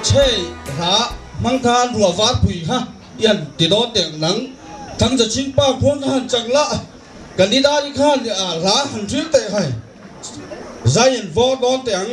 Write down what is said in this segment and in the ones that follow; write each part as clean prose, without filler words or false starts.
Che hla hmang khan ruah var pui kha i han ti dawn teh ang nang. Thangza chhing pa khuan kha han chak la, kan ni dari khan hla han hril teh hai. Zai an vawr dawn teh ang.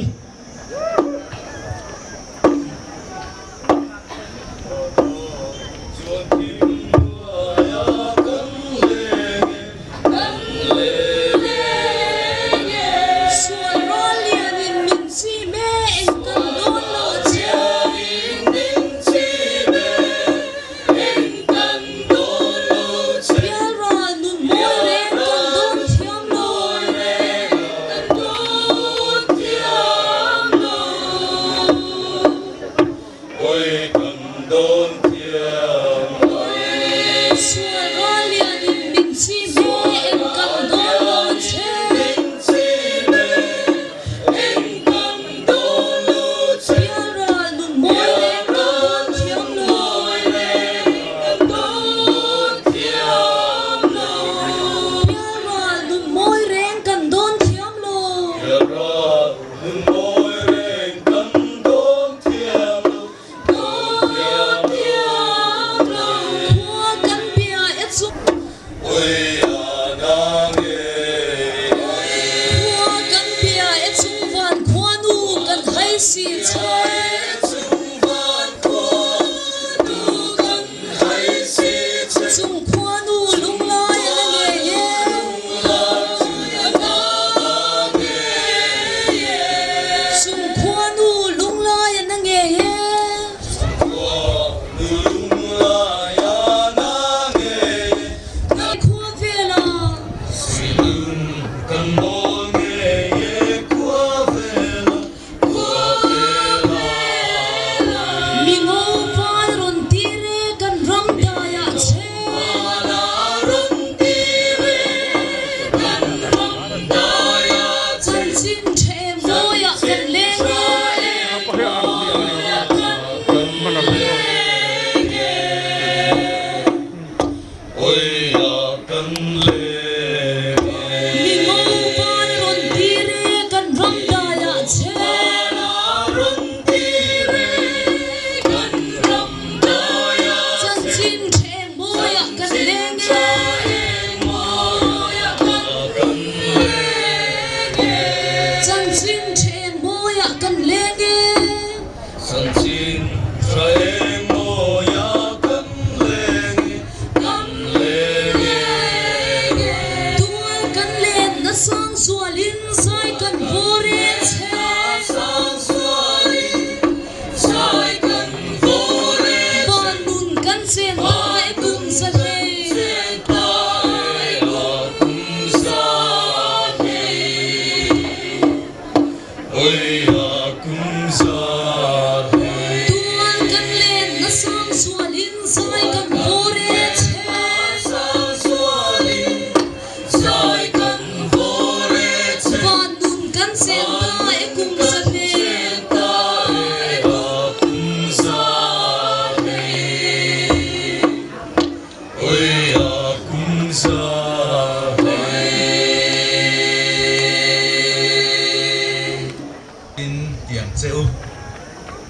In tiang che u.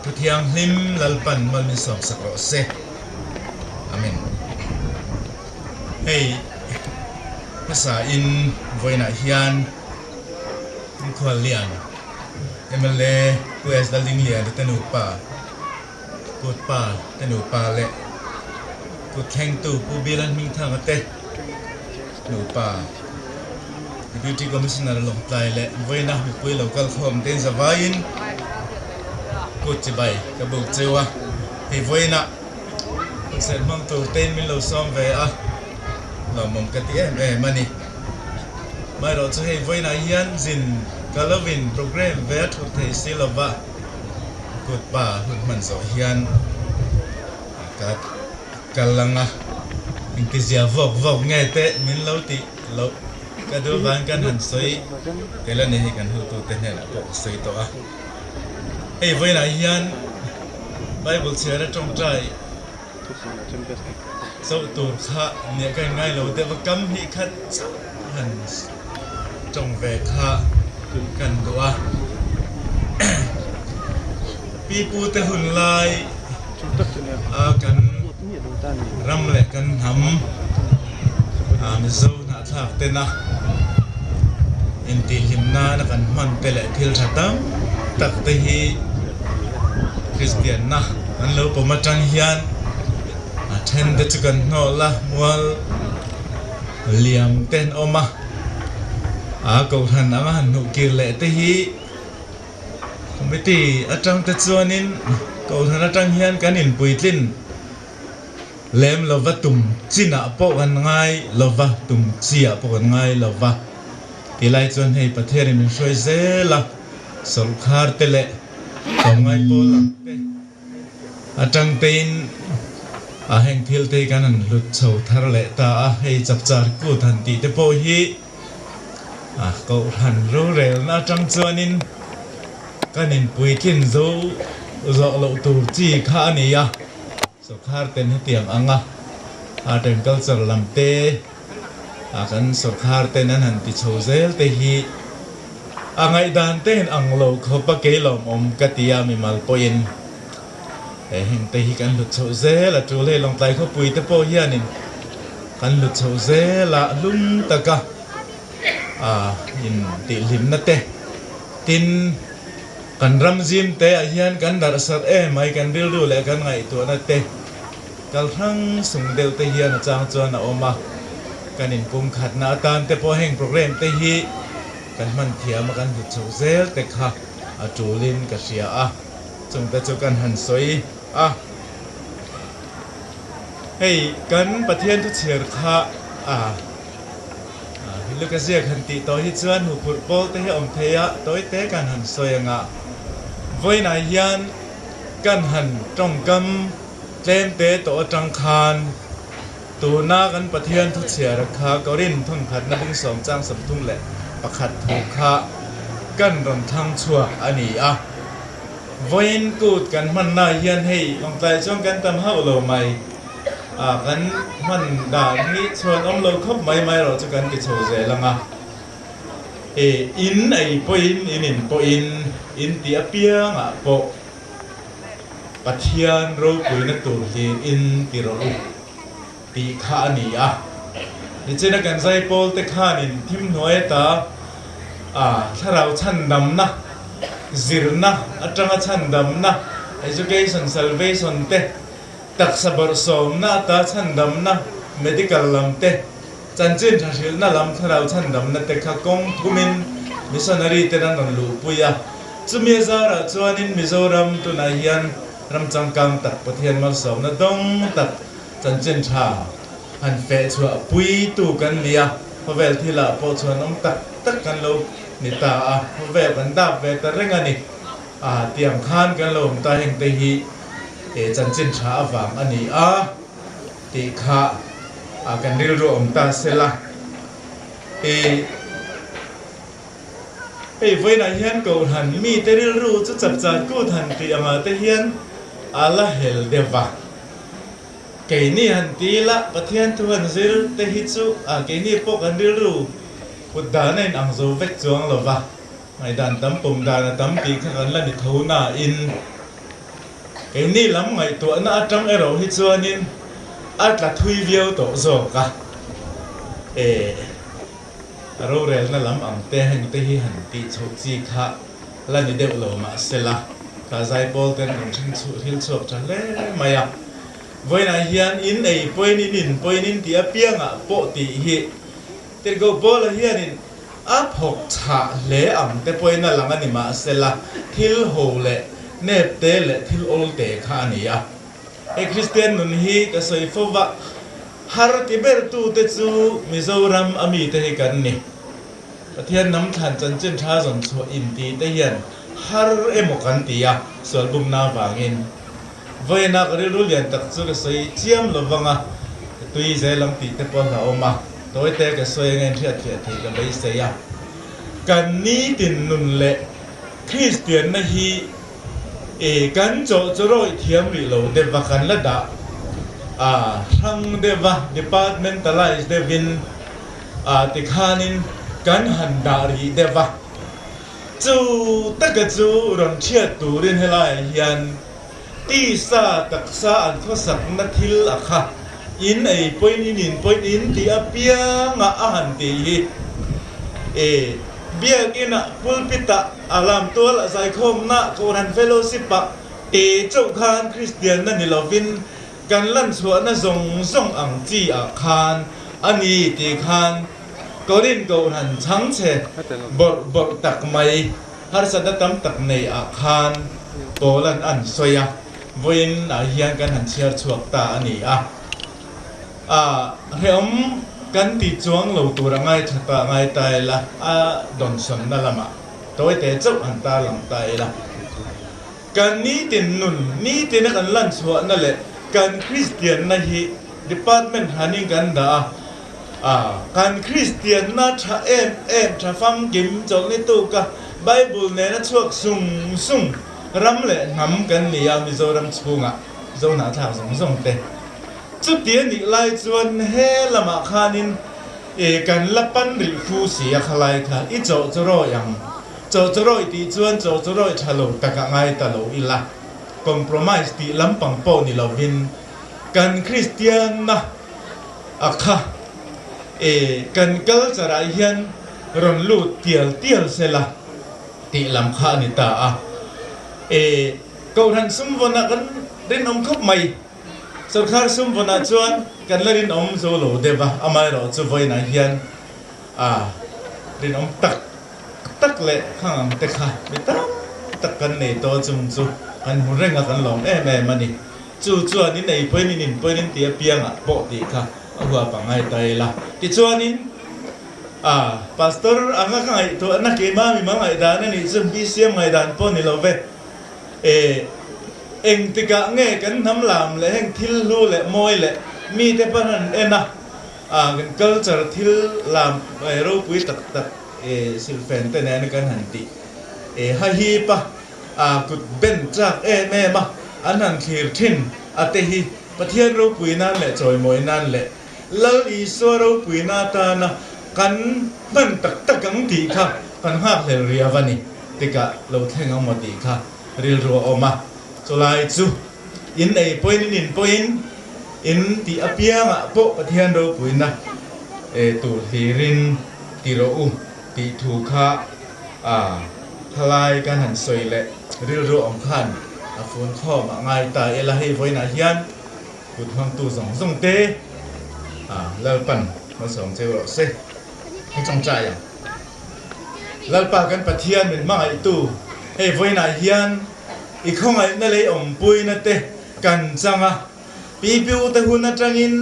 Thu thianghlim Lalpan mal min sawm sak rawh se. Amen. Hei hmasa in vawiinah hian Inkhual lian mla Pu S Laldingliana te nupa, Kut pa te nupa leh Kut thlengtu Pu Bilan Hmingthanga te nupa Deputy Commissioner Lawngtlai leh vawiina mipui lo kal khawm te zavaiin Kut chibai ka buk cheu a, hei vawiina Kutserh hmang tur tein min lo sawm ve a, lawmawm ka ti em em a ni. Amaherawhchu hei vawiinah hian zin ka lovin programme ve a thut thei si lova, Kut pa hun hman zawh hian ka kal ang a, engtizia vawk vawk nge te min lo tih loh ka duh vang kan han sawi tel a ni hei kan hotute hnenah pawh ka sawi tawh a. Hei vawiinah hian Bible chhiar a tawngtai chauh tur kha nia ka inngai lo deuh a, kam hnih khat chauh han tawng ve kha kan duh a. Pipute hun lai a kan ram leh kan hnam Mizo hnahthlak tena intihhlim nana kan hman te leh thil tha tam tak te hi Kristianna an lo pawm atang hian a then te chu kan hnawh la mual liam te an awm a, a kohhran anga han hnuh kir leh te hi Committee atang te chuanin kohhran atang hian kan inpuitlin lem lova tum chinah pawh kan ngai lova, tum chiah pawh kan ngai lova. Tilai chuan hei Pathianin min hruai zel a, sawrkhar te leh tlawmngai pawl ang te atang tein a heng thil te hi kan han hlut chho thar leh ta a, hei chapchar kut han tih te pawh hi A kohhran rorelna atang chuanin kan inpuitlin zo zawh loh tur chi kha a ni a, sawrkhar ten hetiang anga art and culture lam te a kan sawrkhar ten an han ti chho zel te hi a ngaihdan te in ang lo khawp a kei lawmawm ka ti a mimal pawhin he heng te hi kan hlut chhoh zel a tul hei Lawngtlai khawpui te pawh hianin Kan hlut chhoh zel a hlum taka in tihhlimna te tin kan ram zim te ah hian kan darh sarh em mai kan rilru leh kan ngaihtuahna te kal hrang sung deuh te hian a chang chuan a awm a, kan inpumkhatna atan te pawh heng program te hi kan hman thiam a kan hlut chhoh zel te kha a tulin ka hria a, chungte chu kan han sawi a. Hei kan Pathian thu chhiar kha a Luka ziak han tih tawh hi chuan huphurh pawl te hi a awm thei a, tawi te kan han sawi ang a. Vawiinah hian kan han tawngkam tlem te tawh atang khan tuna kan Pathian thu chhiar kha Korin thawnkhatna bung sawm chang 31 thu kha kan rawn thlang chhuak a ni a. Vawiin kut kan hmanna hian hei Lawngtlai chuan kan tam hauh lo mai a, kan hman dan hi chhuan awm lo khawp mai mai erawh chu kan ti chho zel ang a. E, in ei pawhin, in in pawhin, in tih apiangah pawh Pathian ropuina tur hlir in ti rawh u tih kha a ni a. Nichina kan zaipawl te khanin thim hnuai ata a thlarau chhandamna, zirna atanga chhandamna, education salvation te, taksa bawrhsawmna ata chhandamna, medical lam te, chanchin tha hrilhna lam thlarau chhandamna te kha kawng thumin missionary ten an rawn luhpui a. Chumi a zarah chuanin Mizoram tunah hian ram changkang tak Pathian malsawmna dawng tak chanchin tha han feh chhuah pui tu kan ni a, khawvel thilah pawh chuan awm tak tak kan lo ni ta a, khawvel kan dap ve ta reng a ni. A tiang khan kan lo awm ta heng te hi e chanchin tha avang a ni a tih kha a kan rilru awm ta sela. E hei vawiinah hian Kohhran mite rilru chu chapchar kut han tih angah te hian a la hel deuh va. Keini han ti ila, Pathian thu han zir te hi chu a keini pawh kan rilru kut dan a inang zo vek chuang lo va, ngaihdan tam pawm dan a tam tih kha kan la ni tho nain keini lam ngaihtuahna atang erawh hi chuanin a tla thui viau tawh zawk a. E, a rorelna lam ang te heng te hi han tih chhoh chi kha la ni deuh lo mahsela ka zaipawl ten rawn hring chhuh hril chhuak tha hle mai a. Vawiinah hian in ei pawhin in in pawhin in tih apiangah pawh tih hi Tirhkoh Paula hianin a phawk chhah hle ang te pawhin a lang a ni mahsela thil ho leh nep te leh thil awl te kha a ni a. Hei Kristian nun hi ka sawi fo va, har ti ber tute chu Mizoram a mite hi kan ni. Pathian hnam thlan chanchin tha zawn chhuah inti te hian har emaw kan ti a, sual bumna avangin. Vawiina ka rilru lian tak chu ka sawi chiam lo vang a, ka tui zel ang tih te pawh hlauhawm a, tawi te ka sawi anga inhriatfiah thei ka beisei a. Kan nitin nun leh Kristianna hi e kan chawh chu rawih thiam rih lo deuh va kan la dah a, hrang deuh va, departmentalize deuhin, Ah tikhanin kan han dah rih deuh a. Chu taka chu rawn hriat turin helaiah hian tisa taksa an khawsakna thil a kha in ei pawhin in in pawhin in tih apiangah a han tih hi e biakinah pulpit-ah a lam tualah zaikhawmna Kohhran fellowship-ah te chauh khan Kristianna ni lovin Kan lanchhuahna zawng zawng ang chi ah khan a ni tih khan Korin Kohhran chhangchhe bawrh bawrh tak mai harsatna tam tak nei ah khan Paula'n an sawi a, vawiin ah hian kan han chhiar chhuak ta a ni a. A hrehawm kan ti chuang lo tur a ngaithla ta ngai ta ila, a dawnsawnna lamah tawite chauh han tarlang ta ila. Kan nitin nun, nitina kan lanchhuahna leh kan Kristianna hi department hanin kan dah a, a kan Kristianna tha em em tha famkim chawlhni tuka Bible nena chhuak sung sung ram leh hnam kan ni a Mizoram chhungah Zohnahthlak zawng zawng te. Chuti a nih lai chuan he lamah khanin e kan la pan rih fu si a khalai kha i chawh chu rawi ang. Chawhchawrawih tih chuan chawhchawrawih tha lo tak a ngai ta lo ila, compromise tih lampang pawh ni lovin kan Kristianna a kha e kan culture ah hian rawn lut tial tial sela tih lam kha a ni ta a. E Kohhran sumvawnah kan rinawm khawp mai. Sorkar sumvawnah chuan kan la rinawm zo lo deuh a, amaherawh chu vawiinah hian a rinawm tak tak leh khang ang te kha mi tam tak kan nei tawh chung chu kan hmu reng a, kan lawm em em a ni. Chu chuan in ei pawhin in in pawhin in ti apiangah pawh tih kha a huap ang ngai ta ila. Tichuanin a Pastor anga ka ngaihtuahna keimah mi mal ngaihdan a nih chu BCM ngaihdan pawh ni lo ve. E engtikah nge kan hnam lam leh heng thil hlu leh mawi leh mite pawn an en a, A kan culture thil lam ropui tak tak silhfen te nen kan han tih ha hip a, a kut ben tlak em em a, an han thlir thin a te hi Pathian ropui nan leh chawimawi nan leh Lal Isua ropui na atana kan hman tak tak ang tih kha kan nghakhlel riau a ni tikah lo thleng ang maw tih kha rilru a awm a, chulai chu in ei pawhin in in pawhin In tih apiangah pawh Pathian ropuina tur hlirin ti rawh u tih thu kha a thalai kan han sawi leh rilru awm khan a fun khawm a ngai ta ila hei vawiinah hian kut hmangtu zawng zawng te a Lalpan hmasawm cheu rawh se i tawngtai ang. Lalpa kan Pathian min hmangaihtu hei vawiinah hian i khawngaihna lei awmpuina te kan chang a. Pipiu te hun atangin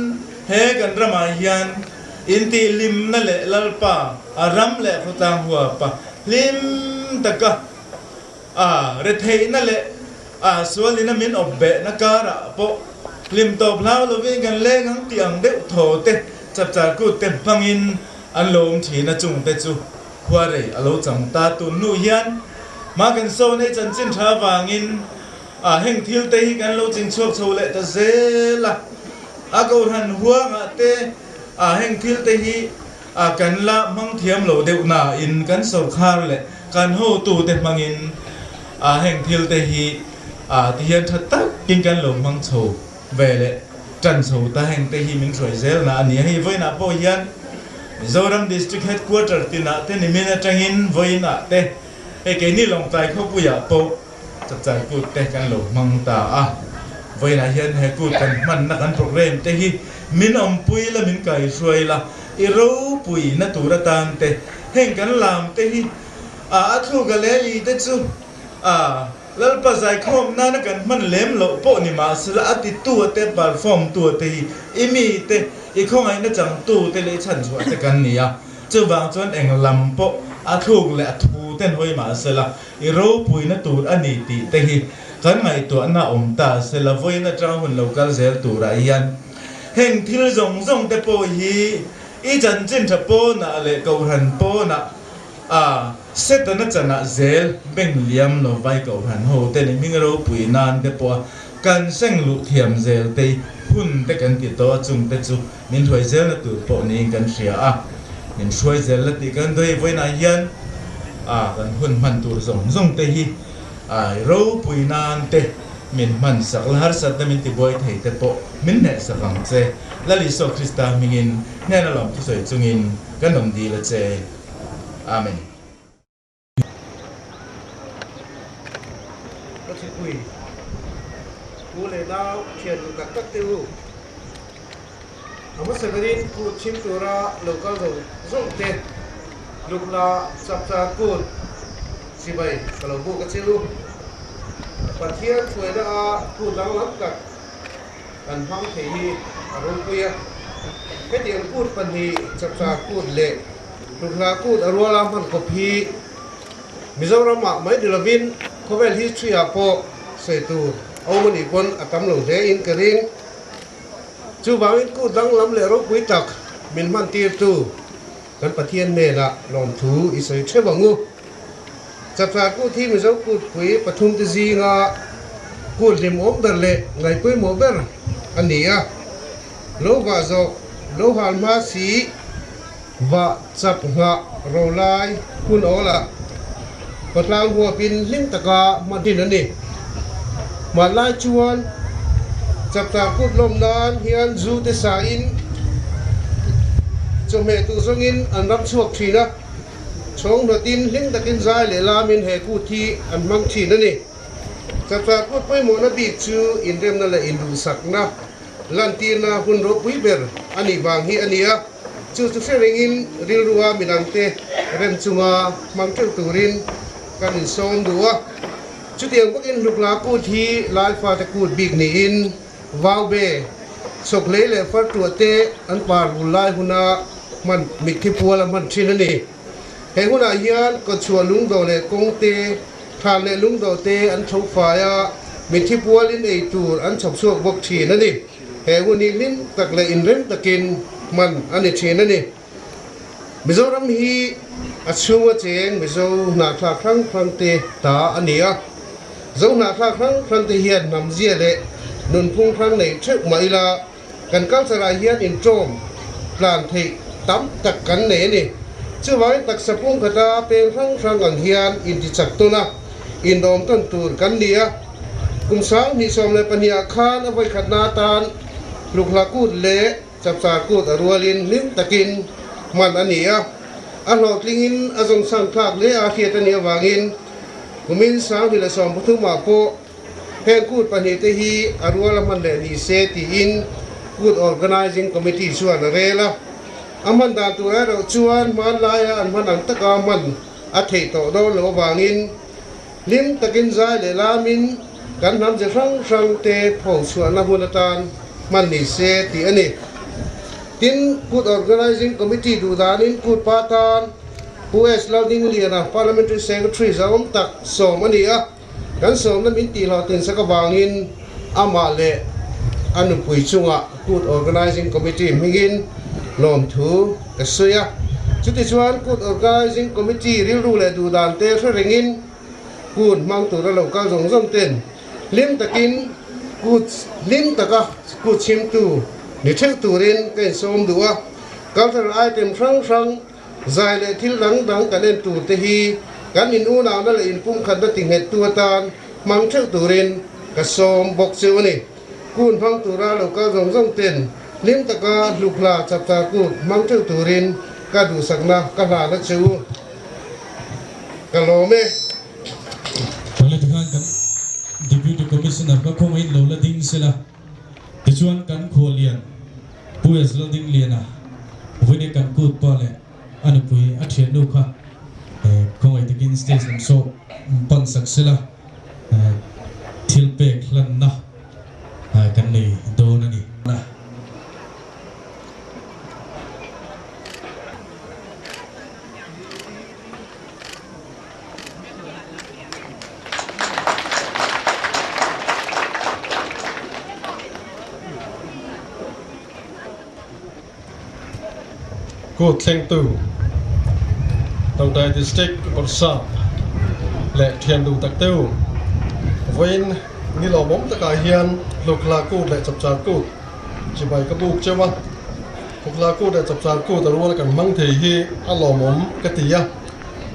he kan ramah hian intihhlimna leh Lalpa a ram leh khawtlang huapa hlim taka a retheihna leh a sualina min awp behna karah pawh hlim tawp hlau lovin kan leng ang tih ang deuh thaw te chapchar kut te hmangin an lo awm thin a chungte chu khuarei a lo chang ta tun hnu hian hma kan sawn ei chanchin tha avangin A heng thil te hi kan lo ching chhuak chho leh ta zel a, a kohhran huangah te a heng thil te hi a kan la hmang thiam lo deuh nain kan sorkar leh kan hotute hmangin a heng thil te hi a tihian tha takin kan lo hmang chho ve leh tan chho ta heng te hi min hruai zel na a ni a. Hei vawiinah pawh hian Mizoram District Headquarter tinah te nimin atangin vawiinah te hei keini Lawngtlai khawpuiah pawh Chapchar kut te kan lo hmang ta a, vawiinah hian he kut kan hmanna kan programme te hi min awmpui la, min kaihruai la, i ropui na tur atan te heng kan lam te hi a a thluk a leh i te chu a Lalpa zaikhawm nana kan hman lem loh pawh ni mahsela a titu a te perform tu a te hi i mi te i khawngaihna changtu te leh i chhanchhuah te kan ni a, chuvang chuan eng lam pawh a thluk leh a thu ten hawi mahsela I ropuina tur a ni tih te hi kan ngaihtuahna awm ta se la vawiin atanga hun lo kal zel turah hian heng thil zawng zawng te pawh hi i chanchin tha pawnah leh kohhran pawnah a Setana chanah zel beng liam lo vai kohhran ho te ni hming ropui nan te pawh a kan seng luh thiam zel te i hun te kan ti tawh a chung te chu min hruai zelna tur pawh niin kan hria a min hruai zel la tih kan dawi vawiinah hian. A kan hun hman tur zawng zawng te hi I ropui nan te min hman sak la, harsatna min tibuai thei te pawh min hneh sak ang che. Lal Isua Krista hmingin hnena lawm thusawi chungin kan awm dil a che. Amen. Ka thupui, Pu leh nau thian duh tak tak te u. A hmasa berin kut chhim tura lo kal zawng zawng te lukna chapchar kut chibai ka lo buk a che u. Pathian hruaina a kut danglam tak kan hmang thei hi a ropui a. Hetiang kut pahnih chapchar kut leh Hlukhla kut a ruala hman kawp hi Mizoramah mai ni lovin khawvel history-ah pawh sawi tur a awm a nih pawn a tam lo hle in ka ring. Chuvangin kut danglam leh ropui tak min hman tirtu kan Pathian hnenah lawmthu i sawi theuh ang u. Chapchar kut hi Mizo kutpui pathumte zinga kut hlimawm ber leh ngaihpawimawh ber a ni a. Lo vah zawh, lo hal hma si, vah chak nghah ro lai hun awlah khawtlang huapin hlim taka hma din a ni. Hmanlai chuan chapchar kut lawm nan hian zu te sain chawhmeh duh zawngin an ram chhuak thin a, chhawng hnawtin hlim takin zai leh lamin he kut hi an hmang thin a ni. Chapchar kut pawimawhna bik chu inremna leh induhsakna lantirna hun ropui ber a nih vang hi a ni a, chu chu hre rengin rilrua midangte rem chunga hmang teuh turin kan insawm duh a. Chutiang bawkin hlukla kut hi Laifate kut bik niin Vaube, Chawkhlei leh Fartuah te an par bul lai huna hman mitthi pual a hman thin a ni. He hunah hian kawtchhuah lungdawh leh kawngte, thlan leh lungdawh te an tho fai a, mitthi pualin ei tur an chhawp chhuak bawk thin a ni. He hun hi hlim tak leh inrem takin hman a ni thin a ni. Mizoram hi a chhunga cheng Mizo hnahthlak hrang hrang te ta a ni a. Zo hnahthlak hrang hrang te hian hnamzia leh nunphung hrang nei theuh mah ila, Kan culture ah hian intawm tlan theih tam tak kan nei a ni. Chuvangin taksa pum khata peng hrang hrang ang hian intichak tawn a, indawm tawn tur kan ni a. Kum 2022 ah khan a vawikhatna atan Hlukhla kut leh Chapchar kut a rualin hlim takin hman a ni a. A hlawhtlingin a zawngsang thlak hle a hriat a nih avangin kumin 2013 ah pawh Heng kut pahnihte hi a rual a hman leh ni se tiin Kut Organising Committee chuan a rel a. A hman dan tur erawh chuan hmanlaia an hman ang taka hman a theih tawh dawn loh avangin hlim takin zai leh lamin kan hnam ze hrang hrangte pho chhuahna hun atan hman ni se tih a ni. Tin, Kut Organising Committee duh danin Kut pa tan Pu S. Laldingliana Parliamentary Secretary zahawm tak sawm a ni a. Kan sawmna min tih hlawhtlin sak avangin amah leh a nupui chungah Kut Organising Committee hmingin lawmthu ka sawi a. Chutichuan Kut Organising Committee rilru leh duhdan te hre rengin Kut hmang tura lo kal zawng zawng ten hlim takin Kut hlim taka Kut chhimtu ni theuh turin ka insawm duh a. Cultural item hrang hrang Zai leh thil dang dang kan en tur te hi kan in unauna leh inpumkhatna tinghettu atan hmang theuh turin ka sawm bawk cheu a ni. Kun hmang tura lo kal zawng zawng ten hlim taka hlukhla chapchar kut hmang theuh turin ka duhsakna ka hlan a che u. Ka lawm e. Pawle tikhan kan Deputy Commissioner ka khawngaihin lo la ding sela. Tichuan kan khualian Pu Ezra Dingliana vawiin kan kut pa leh a nupui a thiannu kha khawngaih takin stage lam saw pan sak sela thil pek hlanna kan nei dawn a ni. Kut thlengtu Tawngtai District Bawrhsap leh thian duh tak teu vawiin ni lawmawm takah hian Hlukhla Kut leh Chapchar Kut chibai ka buk cheu a, Hlukhla Kut leh Chapchar Kut a rual kan hmang thei hi a lawmawm ka ti a.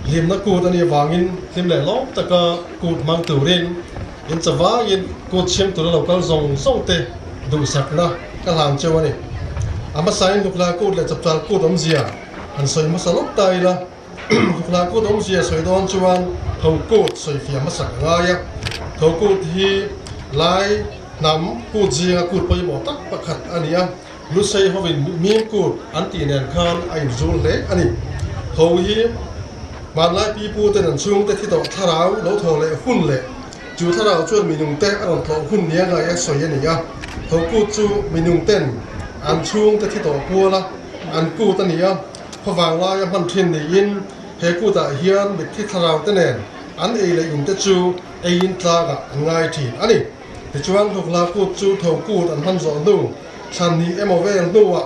Hlimna kut a nih avangin hlim leh lawm taka kut hmang turin in chavaiin kut chhim tura lo kal zawng zawng te duhsakna ka hlan cheu a ni. A hmasain Hlukla kut leh Chapchar kut awmzia han sawi hmasa lawk ta ila, Hlukla kut awmzia sawi dawn chuan Tho kut sawi fiah hmasak a ngai a. Tho kut hi Lai hnam kut zinga kut pawimawh tak pakhat a ni a. Lusei hovin mim kut an tih nen khan a inzul hle a ni. Tho hi hmanlai pipu ten an chhungte thi tawh thlarau lo thaw leh hun leh chu thlarau chuan minung te a rawn tlawh hun nia ngai a sawi a ni a. Tho kut chu minung ten an chhungte thi tawh kuala an kut a ni a, khuavang laia hman thin niin he kutah hian mitthi thlarau te nen an ei leh in te chu eiin tlangah an ngai thin a ni. Tichuan Hlukhla kut chu tho kut an hman zawh hnu, thlan hnih emaw vel hnuah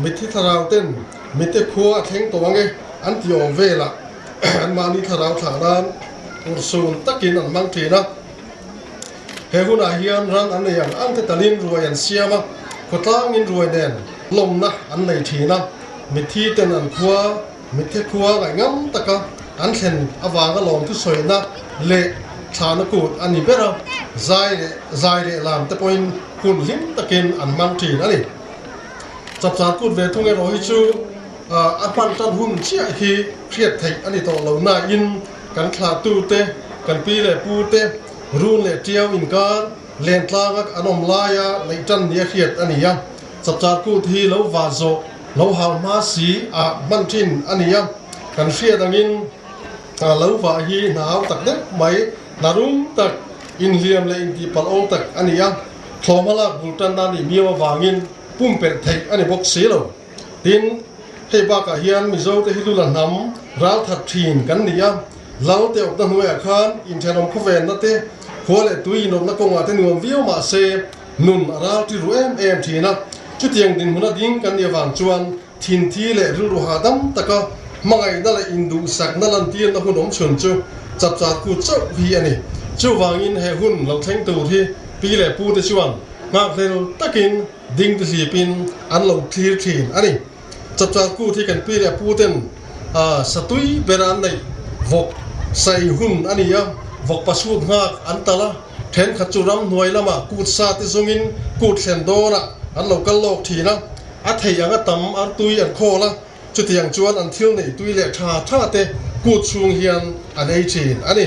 mitthi thlarau ten mite khua a thleng tawh ange an ti awm velah anmahni thlarau thlah nan urhsun takin an hmang thin a. He hunah hian ran an nei ang ang te talin ruai an siam a, khawtlangin ruai nen lawmna an nei thin a, mitthi ten an khua Mitthi khua ngaihngam taka an thlen avanga lawmthu sawina leh thlahna kut a ni ber a, zai leh zai leh lam te pawhin hun hlim takin an hmang thin a ni. Chapchar kut ve thung erawh hi chu a hman tan hun chiah hi hriat theih a ni tawh lo nain kan thlahtute, kan pi leh pute, run leh tiau inkar lentlanga an awm laia neih tan nia hriat a ni a. Chapchar kut hi lo vah zawh Lo hau hma si a hman thin a ni a, kan hriat angin lo vah hi hna hau tak deuh mai, hna rum tak, inhliam leh intihpalh awng tak a ni a, thlawhhma lak bul tanna a nih miau avangin pumpelh theih a ni bawk si lo. Tin, hei bakah hian Mizote hi lula hnam ral that thin kan ni a, lal te awpna hnuaiah khan inthenawm khawvenna te, khua leh tui inawpna kawngah te nuam viau mah se, Nun a ral ti ru em em thin a, chutiang dinhmun a ding kan nih avang chuan thinthi leh rilru hahdam taka hmangaihna leh induhsakna lantirna hun awm chhun chu chapchar kut chauh hi a ni. Chuvangin he hun lo thleng tur hi pi leh pu te chuan nghakhlel takin ding tihlipin an lo thlir thin a ni. Chapchar kut hi kan pi leh pu ten satui ber an neih vawk sai hun a ni a, vawk pasut nghak an tal a, thenkhat chu ramhnuai lamah kut sa te zawngin kut thlen dawnah an lo kal lawk thin a, a thei anga tam artui an khawl a, chutiang chuan an thil neih tui leh tha tha te kut chhung hian an ei thin a ni.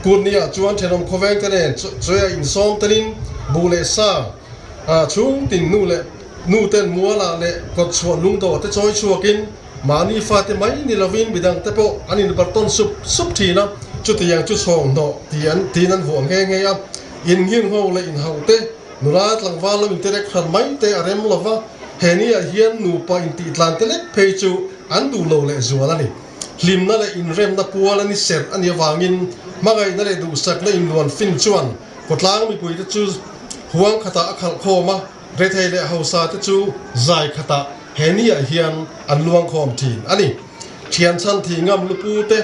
Kut niah chuan thenawm khawveng te nen chawi a insawm telin buh leh sa chhung tin nu leh Nu ten mualah leh kawt chhuah lungdawh te chawi chhuakin mahni fate mai ni lovin midang te pawh an inbartawn sup sup thin a, chutiang chu chhawng hnawh ti an tiin an vuah nghe nghe a. Innghirngho leh inhauh te, nula tlangval lo interek hran mai te a rem lova, he niah hian nupa intihtlan te lek phei chu an duh lo leh zual a ni. Hlimna leh inremna pual a ni serh a nih avangin hmangaihna leh duhsakna inluan fin chuan khawtlang mipuite chu huang khatah a khalh khawm a, Rethei leh hausa te chu zai khatah he niah hian an luang khawm thin a ni. Thian chhan thih ngam lupu te,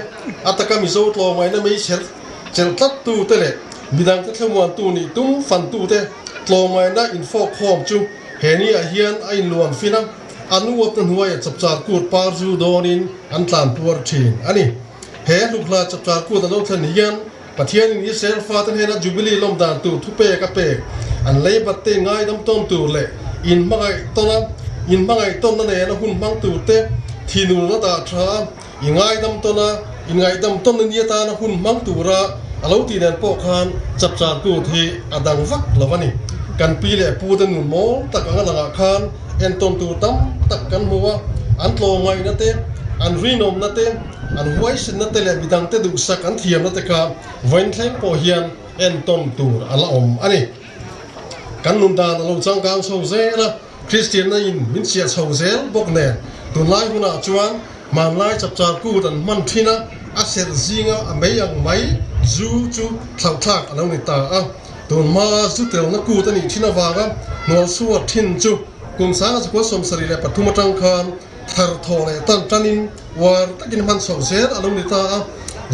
a taka Mizo tlawmngaihna mei chelh chelh tlat tu te leh midang te thlemuantu nih tum fan tu te tlawmngaihna infawk khawm chu he niah hian a inluan fin a, an uapna hnuaiah chapchar kut par zu dawnin an tlan puar thin a ni. He hlukhla chapchar kut a lo thlen hian Pathianin Israel fate hnena Jubilee lawm dan tur thupek a pek, an leibat te ngaidam tawn tur leh inhmangaih tawna inhmangaih tawnna nena hun hmang tur te thinurna dah tha a, i ngaidam tawna inngaihdam tawnna ni atana hun hmang tura a lo tih nen pawh khan chapchar kut hi a dang vak lo a ni. Kan pi leh pu te nun mawl tak anga langah khan entawn tur tam tak kan hmu a, an tlawmngaihna te, an rinawmna te, An huaisinna te leh midangte duhsak an thiamna te kha vawiin thleng pawh hian entawn tur a la awm a ni. Kan nun dan a lo changkang chho zel a, Kristianna in min chiah chho zel bawk nen tunlai hunah chuan hmanlai chapchar kut an hman thin a, a serh zinga a mei ang mai zu chu thlauhthlak a lo ni ta a. Tun hmaa zu telna kut a nih thin avanga hnual suat thin chu kum 1973 atang khan Thar thaw leh tan tanin uar takin hman chhoh zel a lo ni ta a,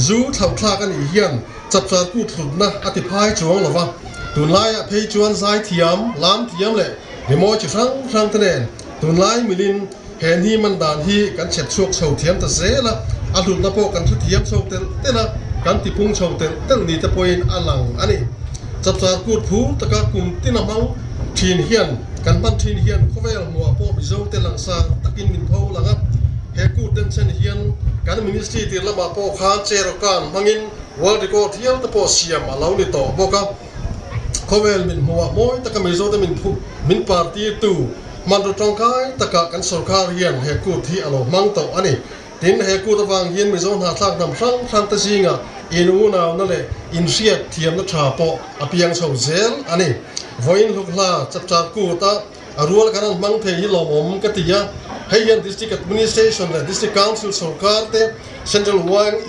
zu thlauhthlak a nih hian chapchar kut hlutna a ti phai chuang lo va, tunlaiah phei chuan zaithiam, lamthiam leh rimawi chi hrang hrang te nen tunlai milin He ni man dan hi kan chhep chhuak chho thiam ta zel a, a hlutna pawh kan hrethiam chho telh telh a, kan tipung chho telh telh ni te pawhin a lang a ni. Chapchar kut phur taka kum tina hmang thin hian kan hman thin hian khawvel hmuah pawh Mizo te langsar takin min pho lang a, he kut denchhen hian kan ministry tir lamah pawh khan Cherokan hmangin World Record hial te pawh siam a lo ni tawh bawk a. Khawvel min hmuah mawi taka Mizote min phu min partirtu hmanraw tangkai taka kan sorkar hian he kut hi a lo hmang tawh a ni. Tin, he kut avang hian Mizo hnahthlak hnam hrang hrangte zingah in-unauna leh inhriat thiamna tha pawh a piang chho zel a ni. Vawiin hlukhla chapchar kut a a rual kan han hmang thei hi lawmawm ka ti a, hei hian District Administration leh District Council sorkar te, Central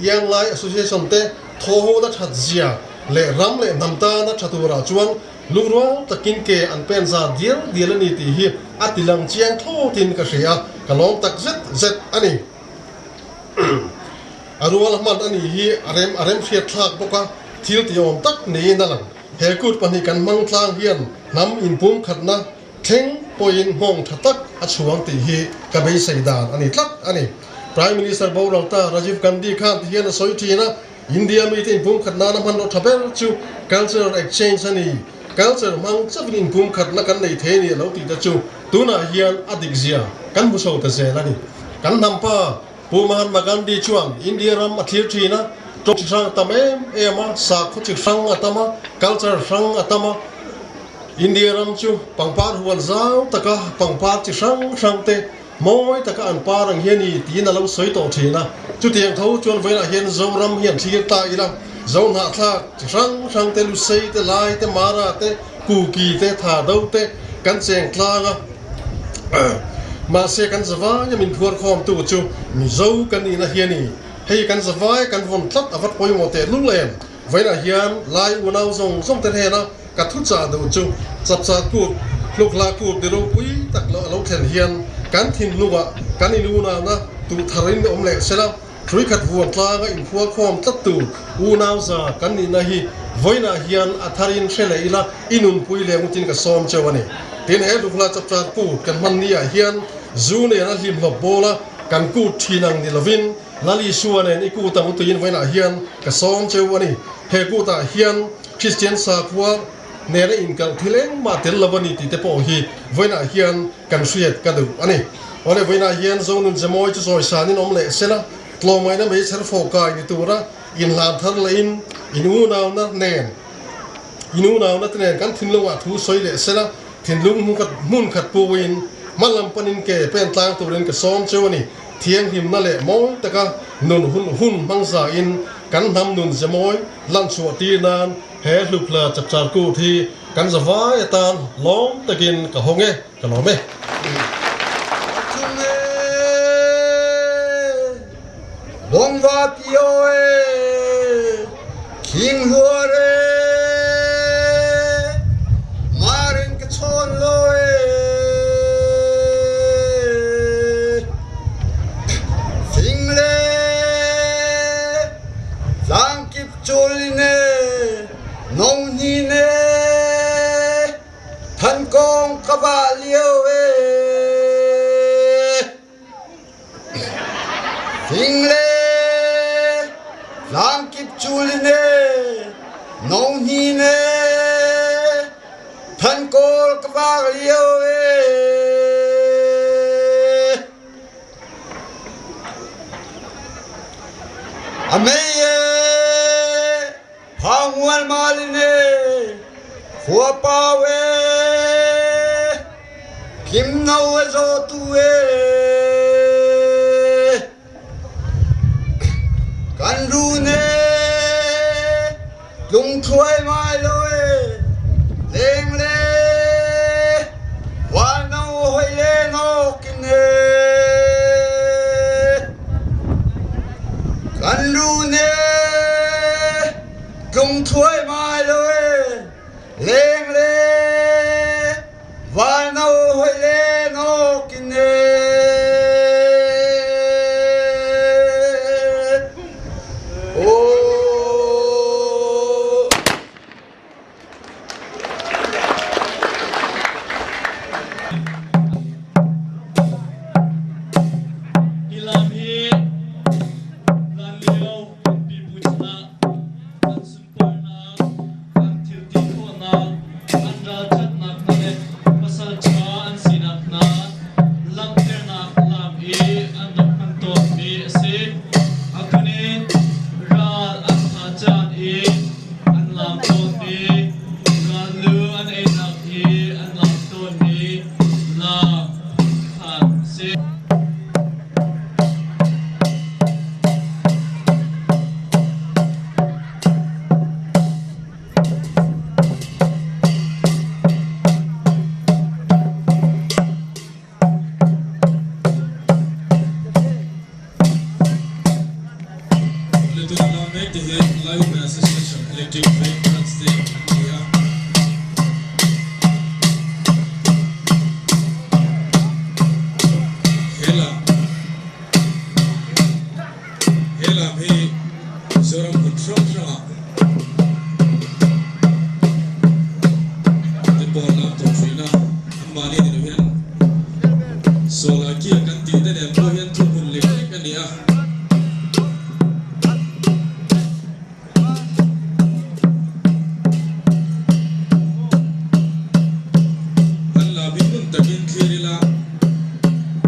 Young Lai Association te thawhona that zia leh ram leh hnam tana tha turah chuan lungrual takin ke an pen zar dial dial a ni tih hi a ti lang chiang thlawtin ka hria a, ka lawm tak zet zet a ni. A rual hman a nih hi a rem a rem hriat thlak bawk a, thil ti awm tak niin a lang. He kut pahnih kan hmang tlang hian hnam inpum khatna thleng pawhin nghawng tha tak a chhuang tih hi ka beisei dan a ni tlat a ni. Prime Minister Boralta Rajiv Gandhi khan ti hian a sawi thin a, India mite inpumkhat nana hmanraw tha ber chu cultural exchange a ni. Culture hmang chauhin inpumkhatna kan nei thei a ni a lo tih te chu tunah hian a dik zia kan hmu chho ta zel a ni. Kan hnampa Pu Mahatma Gandhi chuan India ram a thlir thin a, tawng chi hrang a tam em em a, sakhaw chi hrang a tam a, culture hrang a tam a. India ram chu pangpar huan zau taka pangpar chi hrang hrang te Mawi taka an par ang hi a ni tiin a lo sawi tawh thin a, chutiang tho chuan vawiinah hian Zoram hi an thlir ta ila, Zo hnahthlak chi hrang hrang te, Lusei te, Lai te, Mara te, Kuki te, Thado te kan cheng tlang a, mahse kan zavaia min phuarkhawmtu chu Mizo kan nihna hi a ni. Hei kan zavai kan vawn tlat a va pawimawh teh lul em? Vawiinah hian Lai unau zawng zawng te hnena ka thu chah duh chu chapchar kut, hlukhla kut ni ropui tak lo a lo thlen hian kan thinlungah kan in unauna tuh tharin awm leh sela, hrui khat vuan tlanga inphual khawm tlat tur unau za kan nihna hi vawiinah hian a tharin hre leh ila i nunpui leh ngutin ka sawm cheu a ni. Tin, he hlukhla chapchar kut kan hman niah hian zu nena hlimhlawp bawla kan kut thin ang ni lovin, Lal Isua nen i kut ang tuiin vawiinah hian ka sawm cheu a ni. He kutah hian Kristian sakhua nena inkalh thil engmah tel lo a ni tih te pawh hi vawiinah hian kan hriat ka duh a ni. Awle vawiinah hian Zonun Zemawi chu chawisanin awm leh sela, tlawmngaihna meichher fawhkai ni tura inhlan thar lehin in unauna nen in unauna te nen kan thinlungah thu sawi leh sela, thinlung hmun khat puin hma lam panin ke pen tlang turin ka sawm cheu a ni. Thianghlimna leh mawi taka nun hun hun hmang zain kan hnam nun ze mawi lanchhuah tir nan he hluphla chapchar kut hi kan zavai atan lawm takin ka hawng e, ka lawm e. Chung e, Bawngva Pio e, Khing Hluar e, Marin ka chawn lo e. Fing le tlangkip cul in e, nonghnin e, thankawng ka vah lio e. Fing le tlangkip cul in e, nohnin e, thankawl ka vak lio e. A mei e, Phangual mal in e, khua pau e, kim no a zawtu e. Kan run e, tlungthluai mai lo e, leng le, val no hoi le nok in e. Kan run e, tlung thluaimai lo e, leng le val no hoi le nawk in e. thin a, anmahni ni lo hian Solar kia kan tih te nen pawh hian thu hmun lek lek a ni a. An la bik ngun takin thlir ila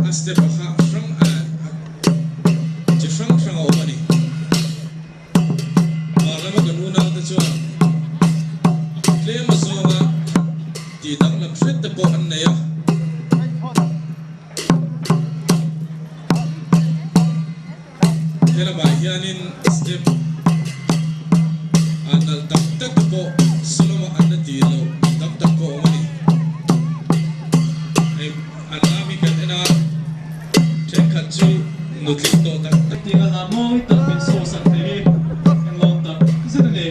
a step a kha hrang chi hrang hrang a awm a ni. Hmar lama kan unaute chuan tlem a zawnga tih danglam hret te pawh an nei a. He lamah hianin step ah nalh tak tak te pawh Solomon an la tih loh tam tak pawh a awm a ni. Hei an lam hi kan en a, thenkhat chu nutling tawh tak tak. Hetiang a hla mawi tak min sawsak thei hi englawn tak zet a ni.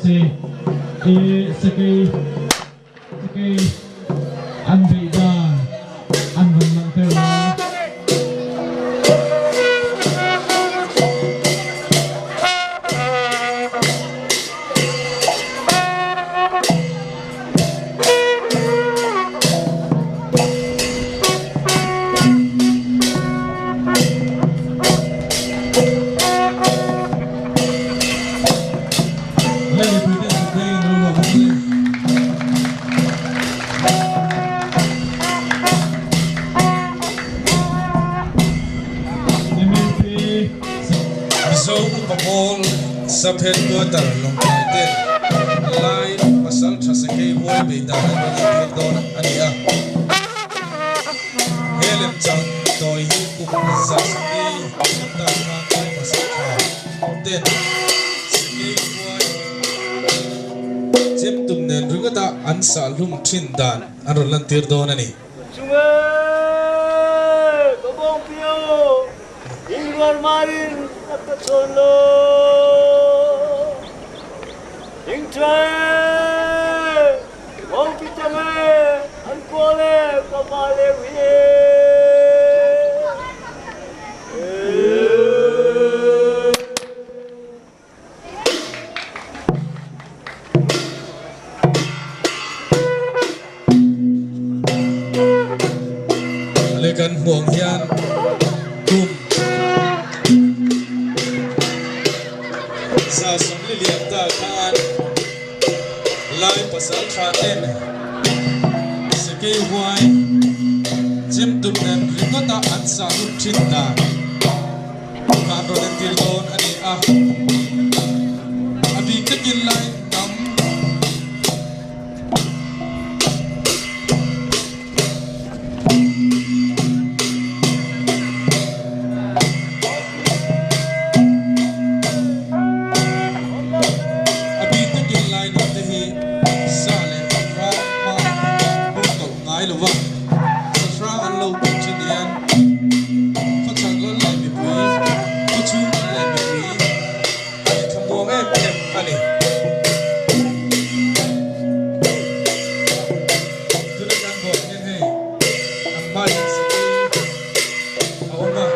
che e sakei sakei an beih dan an rawn langhter a. Mizo upa pawl Sub Headquarter Lawngtlai ten Lai pasal tha sakei huai beih dan an rawn intir dawn a ni a. He lemchang tawi hi kum 140 kum tan khan Lai pasal tha ten sakei huai chem tum nen ringawta an sah hlum thin dan an rawn lantir dawn a ni. Chunge ka bawng pio Ingrual marin a ka chawn lo Ingtha e bawng pi tang e an kual e ka va leu hi e. Le kan hmuh ang hian kum 40 liam ta khan Lai pasal tha ten sakei huai chem tum nen ringawta an sah lut thin dan khan rawn entir dawn a ni a. A bik takin lai hnam A bik takin lai hnam te hi sa leh hrang hma hmun tawlh ngai lo va, sa hrang an lo tih thin hian khawchhak lal leh mipui, khawchhung lal leh mipui an inthlamuang em em a ni. Tuna kan buah hian hei an hma hian sakei a awm a.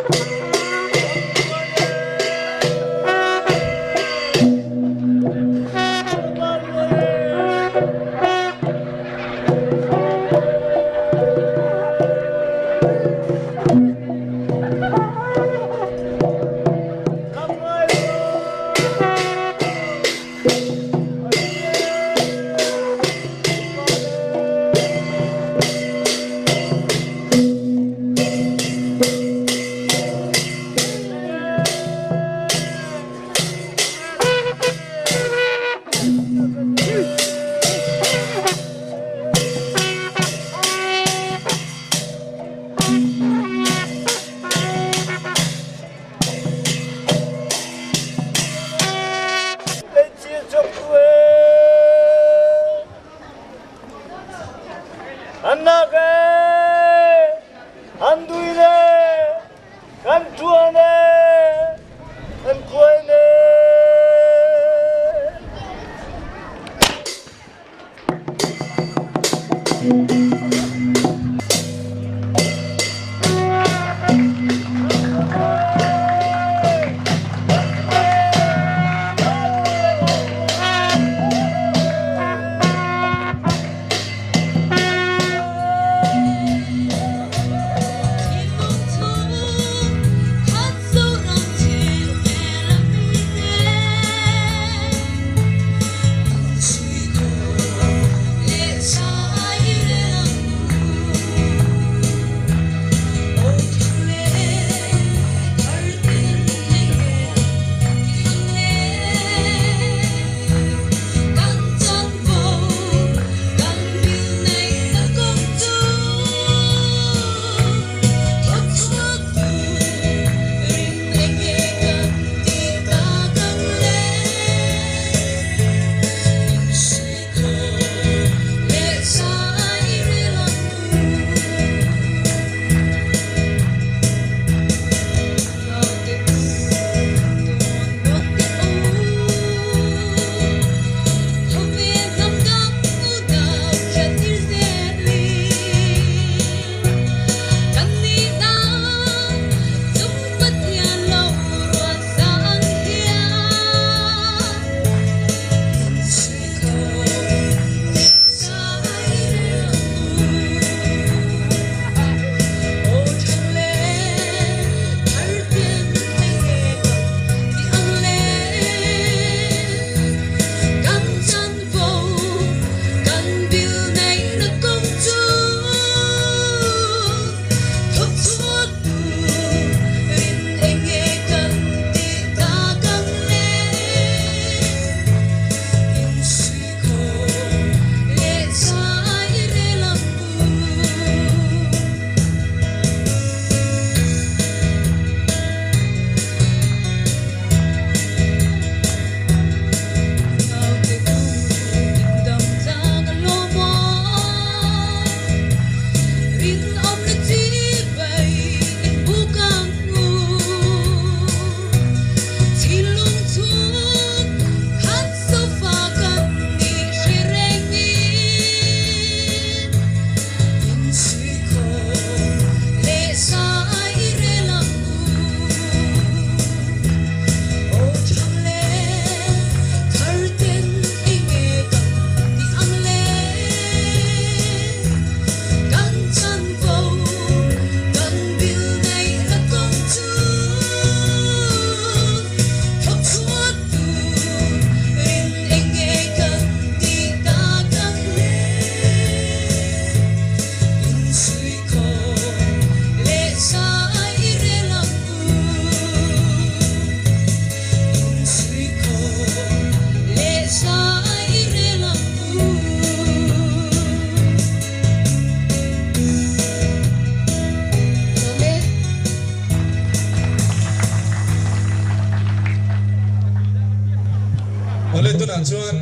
Tunah chuan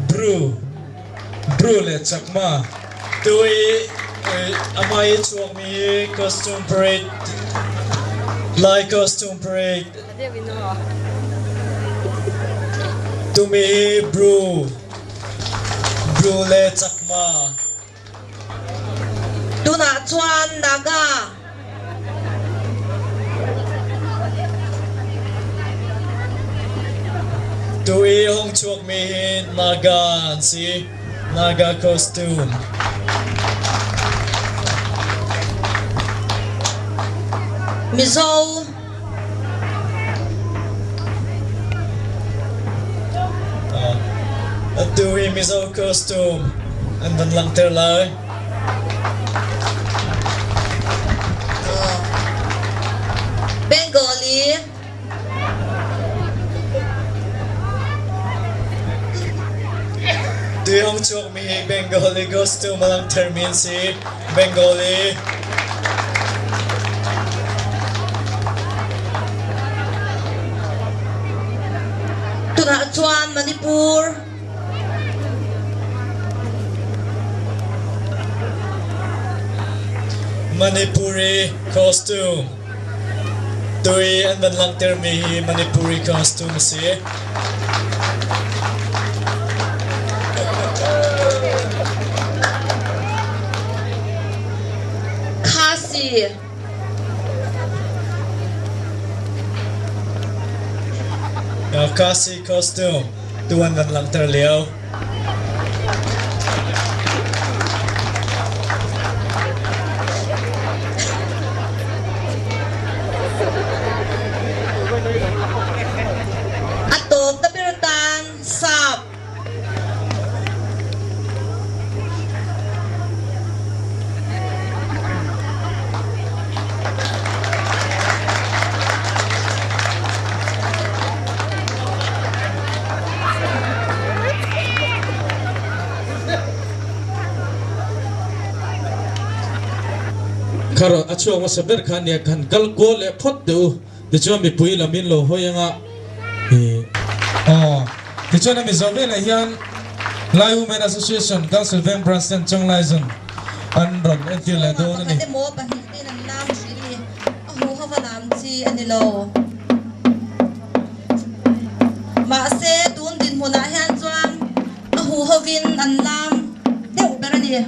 Bru, Bru leh Chakma. Tui a hmai chhuakmi hi costume parade, Lai costume parade. Tumi hi Bru, Bru le Chakma. Tunah chuan Naga. Tu i hung chuakmi hi Naga an si. Naga costume. Mizo. Atu hi Mizo costume an van langhter lai. Bengali. Tui hong chuakmi hi Bengali costume a langhtermi an si. Bengali. Tunah chuan Manipur. Manipuri costume. Tui an van langhtermi hi Manipuri costume a si. Khasi. Khasi costume tu an van langhter lio. A tawp na ber tan sap. Kha a chhuak hmasa ber kha nia khan kal kual leh phawt teh u tichuan mipui lam in lo hawi anga ih aw tichuan a mizo velah hian Lai Women Association Council Veng Branch ten Chawnglaizun an rawn entir leh dawn a ni. Pakhat emaw pahnih ten an lam thin ni a hu ho va lam chi a ni lo. Mahse tun dinhmunah hian chuan a hu hovin an lam deuh ber a ni.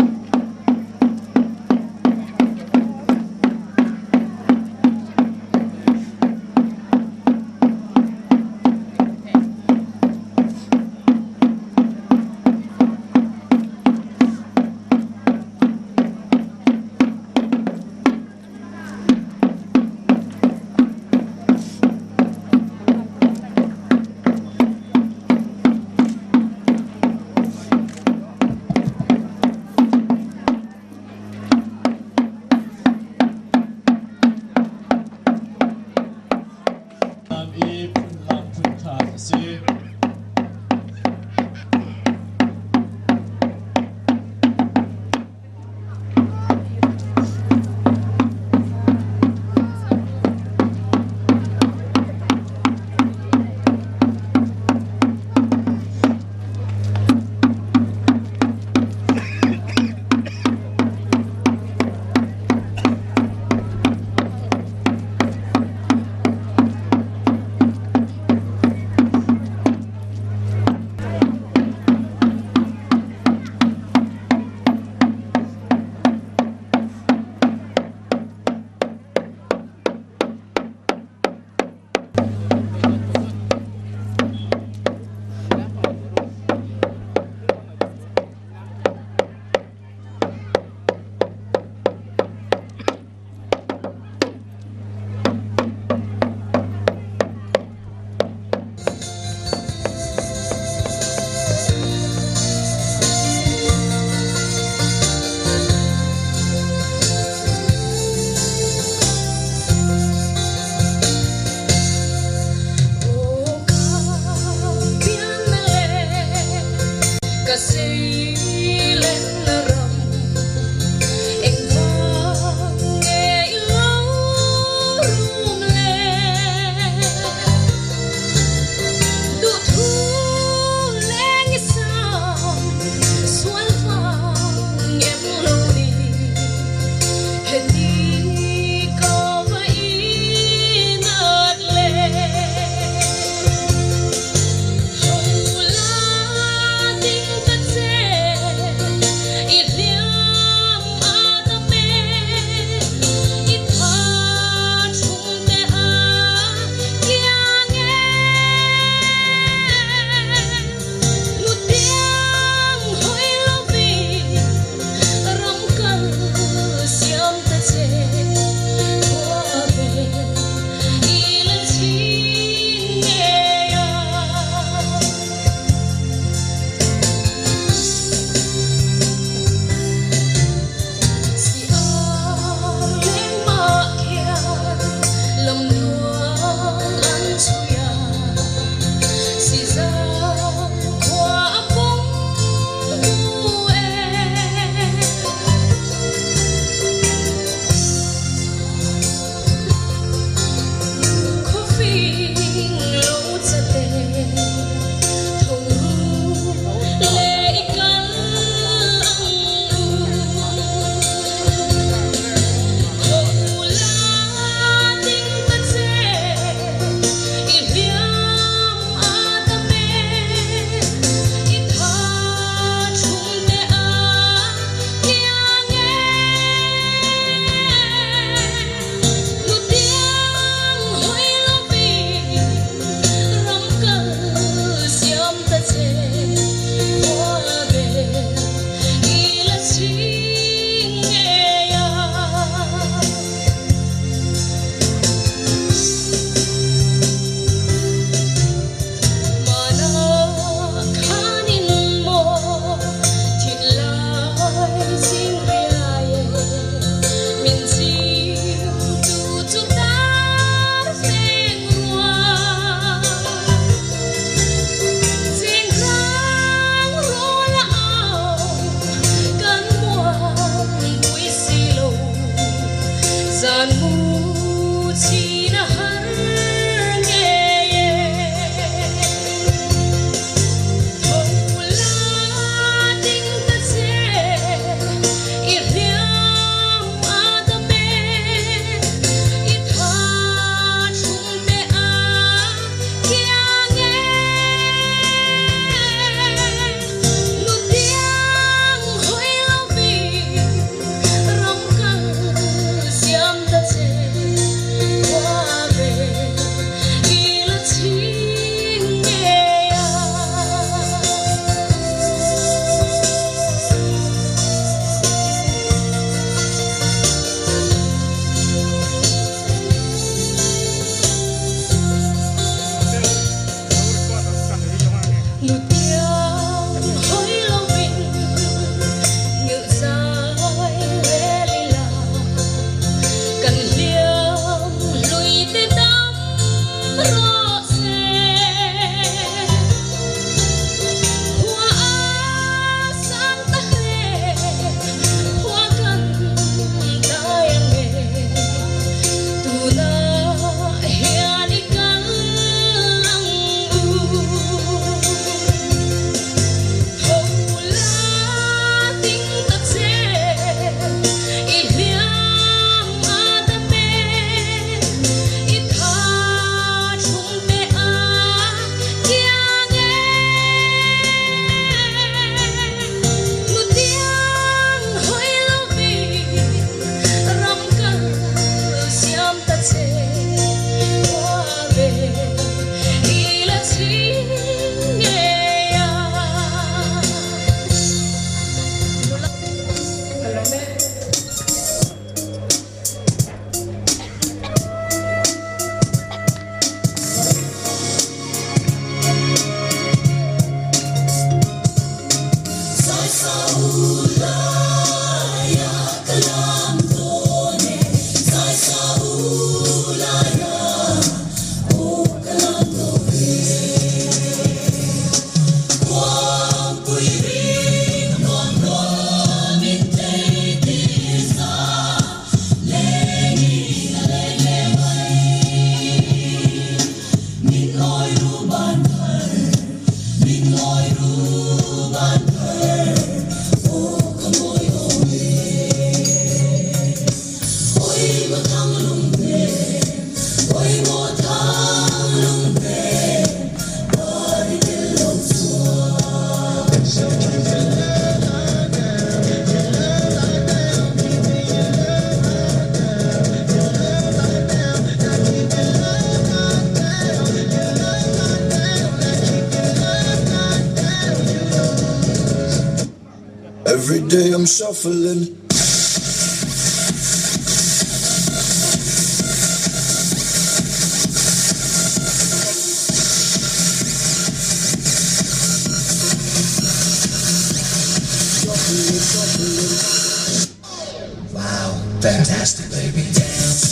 Okay, I'm shuffling. Shuffling, shuffling. Wow, fantastic, baby. Dance.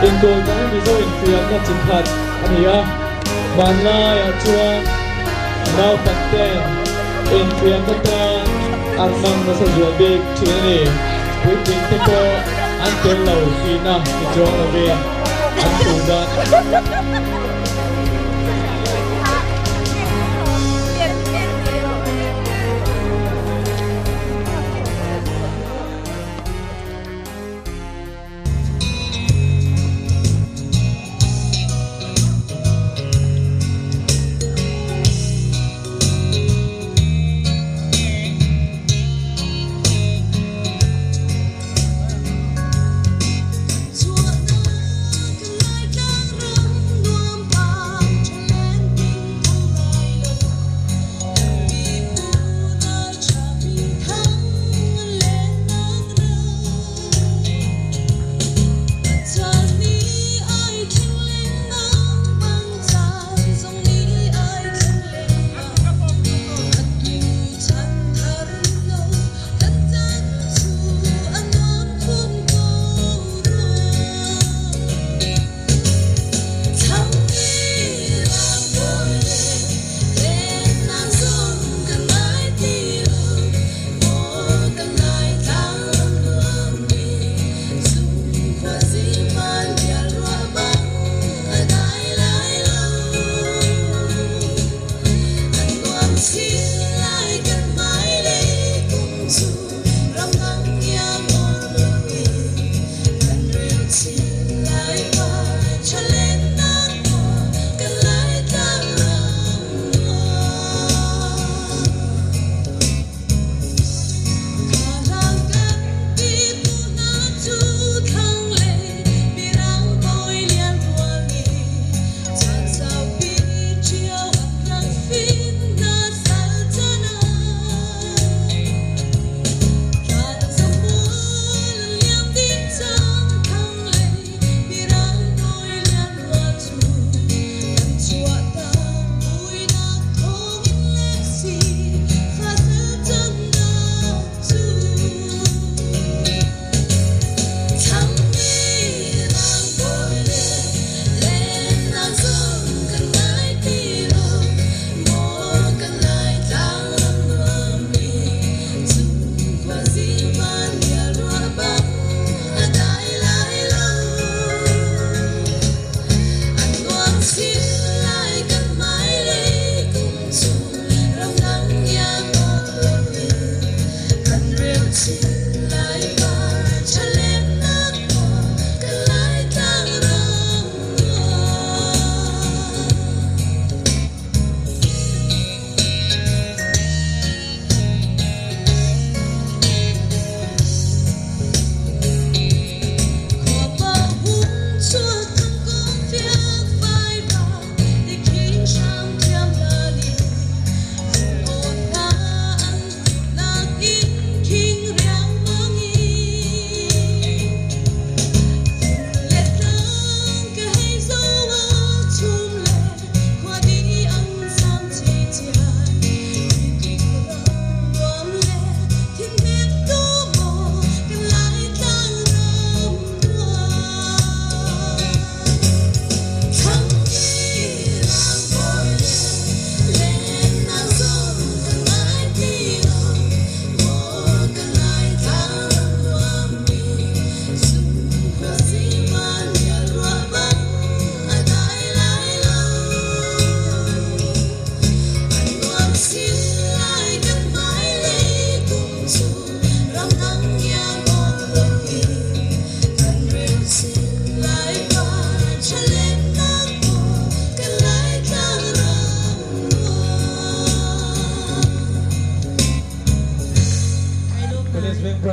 Inkawi dang Mizo infiamna chi khat a ni a, hmanlaiah chuan naupangten infiamna tan an hmang nasa zual bik thin a ni. Puitling te pawh an tel lo tihna ni chuang lovin an duh dan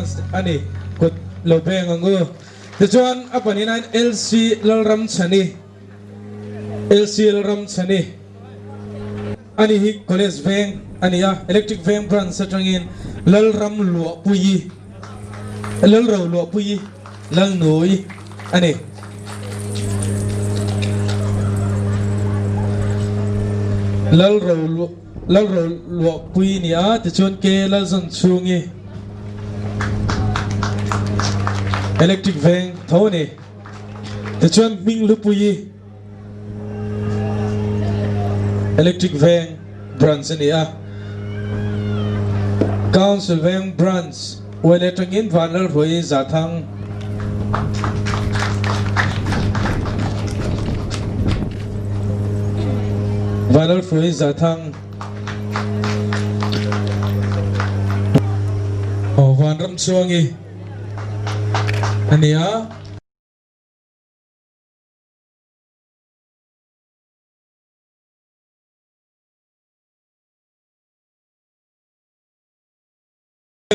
Branch a ni. Kut lo beng ang u. Tichuan a pahnihnain LC Lalramchhani, LC Lalramchhani a ni hi College Veng a ni a, Electric Veng Branch atangin Lalram Luahpuii, Lalro Luahpuii Lalnui a ni. Lalro Lalro Luahpuii ni a, tichuan K Lalzanchhungi Electric Veng tho a ni. Tichuan Hming Hlupuii Electric Veng Branch a ni a. Council Veng Branch uaile atangin Vanlalhruai Zathang Vanlalhruai Zathang Aw Vanramchuangi a ni a.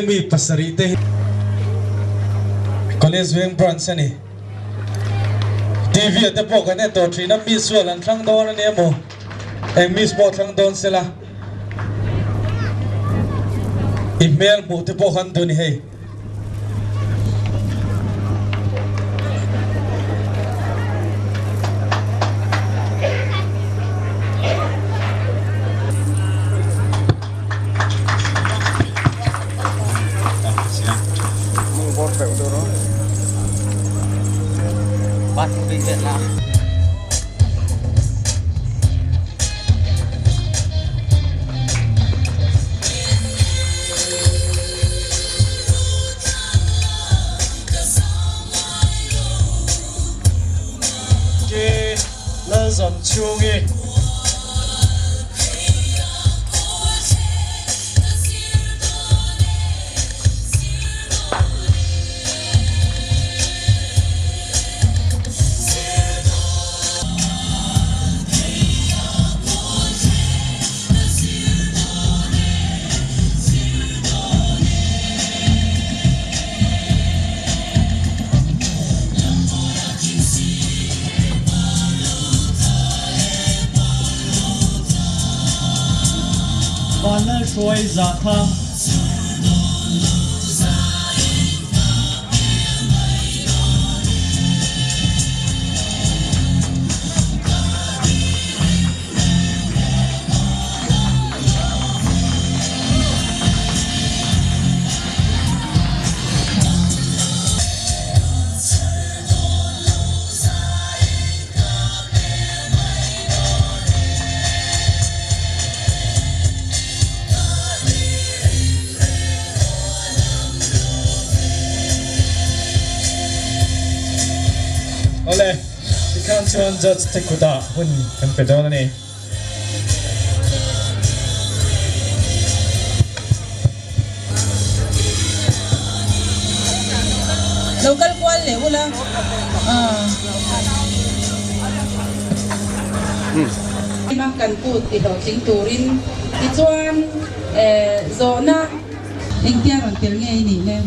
Mi pasarih te hi College Veng Branch a ni. TV ah te pawh kan en tawh thin a, Miss sual an thlang dawn a ni emaw, eng Miss pawh thlang dawn sela, i hmel hmuh te pawh kan duh a ni hei. Ke Lalzam chhungi. Vanlalhruai Zathang. Awle, tikhan chuan judge te kutah hun kan pe dawn a ni. Lo kal kual leh ula aah. Ema kan kut ti hlawhtling turin tichuan zawhna engtia rawn tel nge i nih le?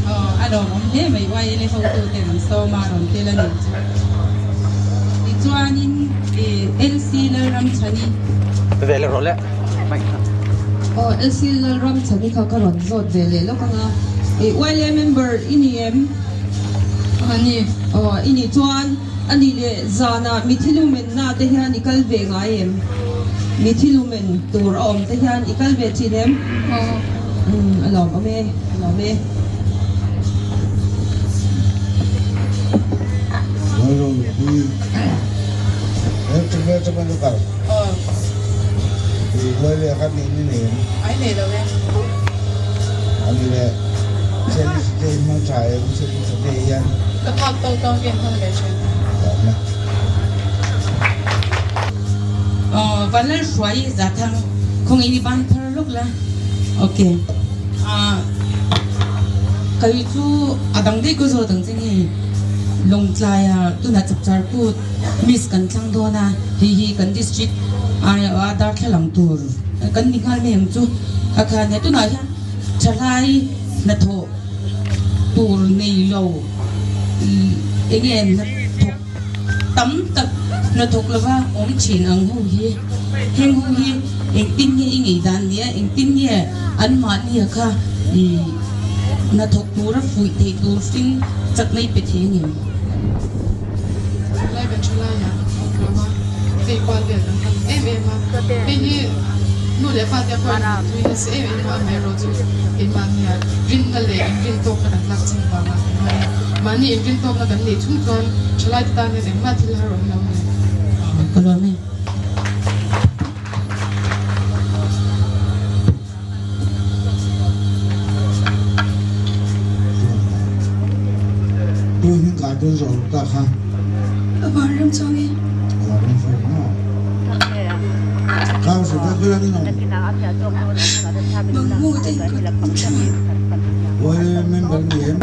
Aw a lawmawm hle mai YLA hotute an sawm a rawn tel a nih chu. Tichuanin LC Lalramchhani. Ve leh rawh le. Aw LC Lalramchhani kha ka rawn zawt ve leh lawk anga. YLA member i ni em? A ni. Aw i nih chuan a nih leh zanah mithi lumenna te hian i kal ve ngai em? Mithi lumen tur a awm te hian i kal ve thin em? Aw. Umm a lawm awm e, a lawm e. Ka phak tawk tawk em hmang ve thin. Aw Vanlalhruai Zathang khawngaih ni ban thar lawk la. Ok. Ah kei chu a dang daih ka zawt ang che nge Lawngtlai ah tunah chapchar kut miss kan thlang dawn a hei hi kan district aiawh a darthlalang tur. kan ni nghal mai ang chu. A kha nia tunah hian thalai hnathawh tur nei lo eng nge hnathawk tam tak hnathawk lova awm thin ang ho hi heng ho hi engtin nge i ngei dan nia engtin nge anmahnia kha hnathawk tura fuih theih tur hring chakna i pe thei a ngem? Thalai kan thalaiah programme a phei kual vel kan tam em em a, hei hi nu leh pa te pawh in tui nasa em em a, amaherawh chu keimahnia rinna leh inrintawkna kan tlak chin vangah kan ngai a, mahni inrintawkna kan neih chung chuan thalai te tan hian engmah thil har awm lo a ni. Ka lawm e. Tu hming kai dawn zawh loh ta kha. A van ram chuang e. A van ram chuang maw? Kau se ta khulan in awm. Bang mu te in kut an tha. Oil member ni em?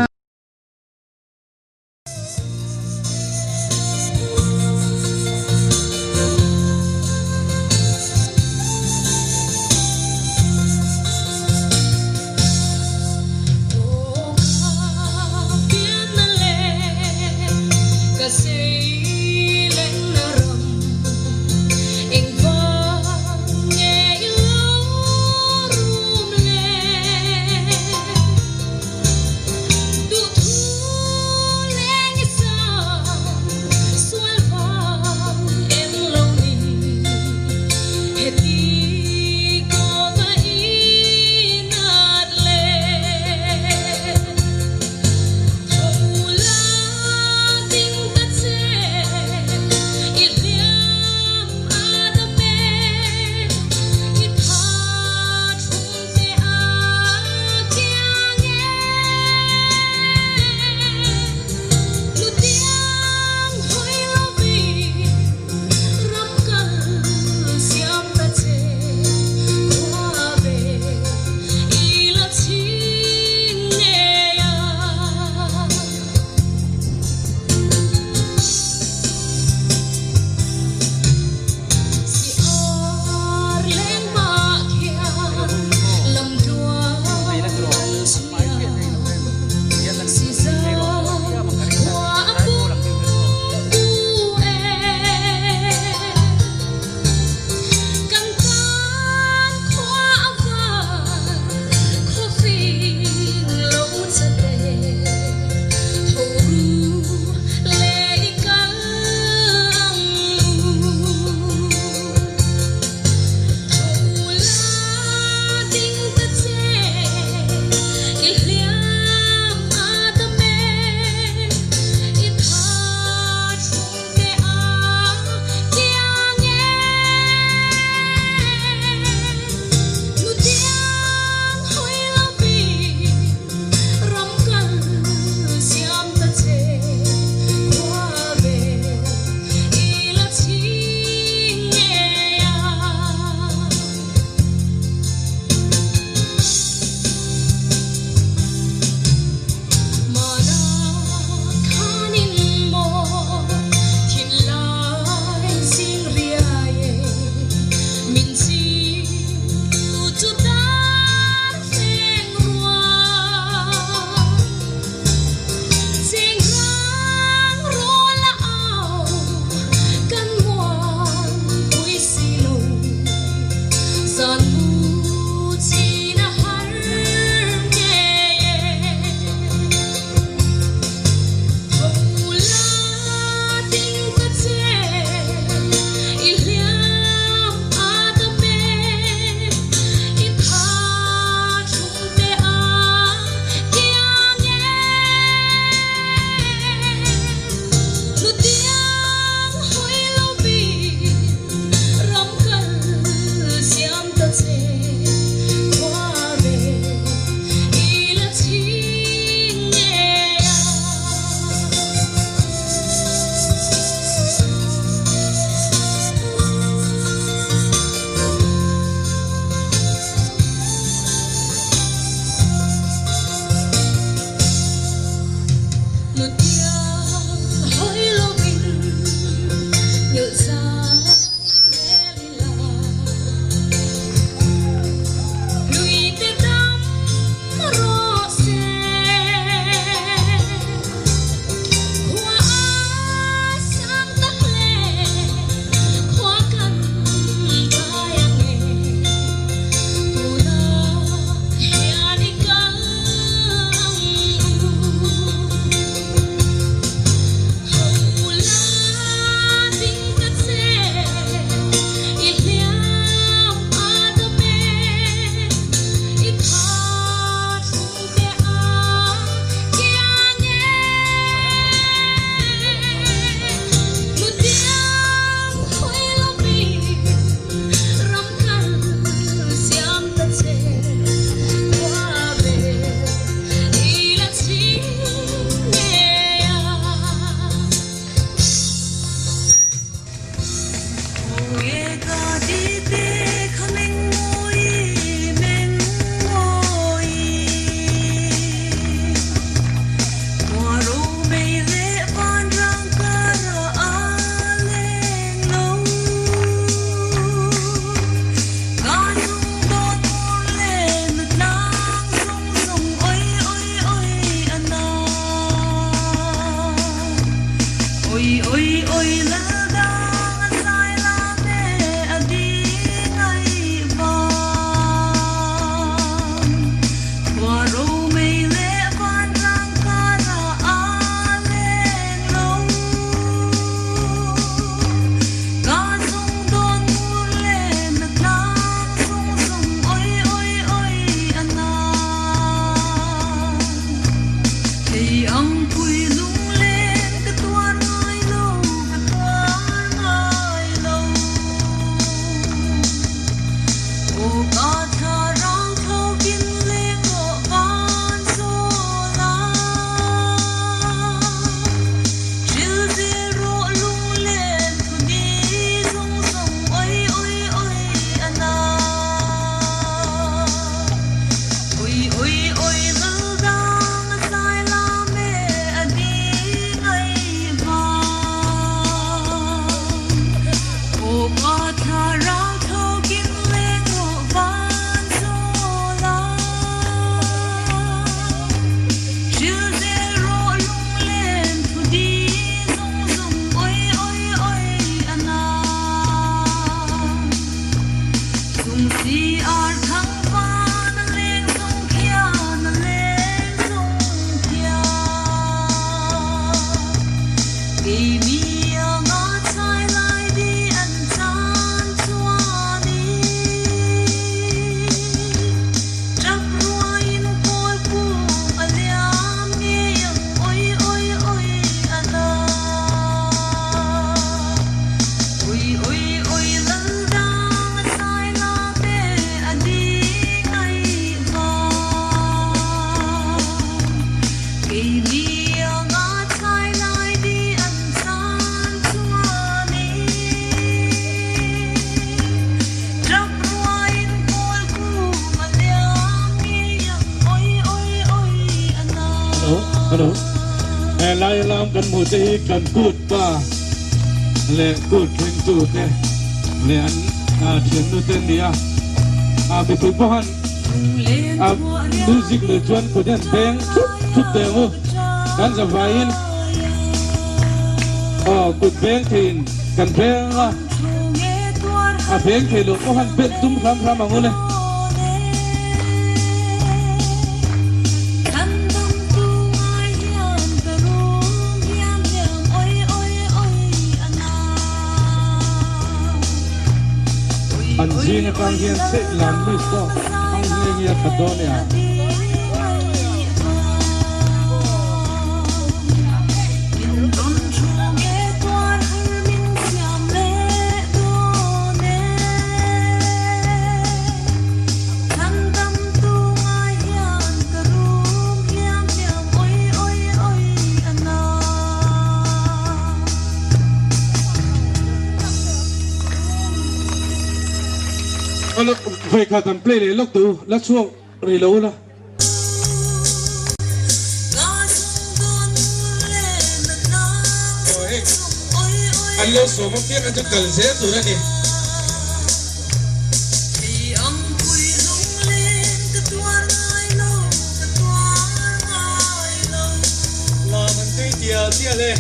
Hello, hello. He lai lam kan hmuh te hi kan kut pa leh kut thlengtu te leh an thiannu te an ni a. A mipui pawh han a music leh chuan kut hi an beng thup thup teh ang u. Kan zavaiin aw kut beng theiin kan beng a, a beng thei loh pawh han ben tum hram hram ang u le. An zing atang hian chheih lam list pawh hmang nghe nghe a that dawn e a. Vawikhat an play leh lawk duh u, la chhuak rih lo ula. An lo sawm apiang a chu kal zel tur a ni. Lam an tui tial tial e.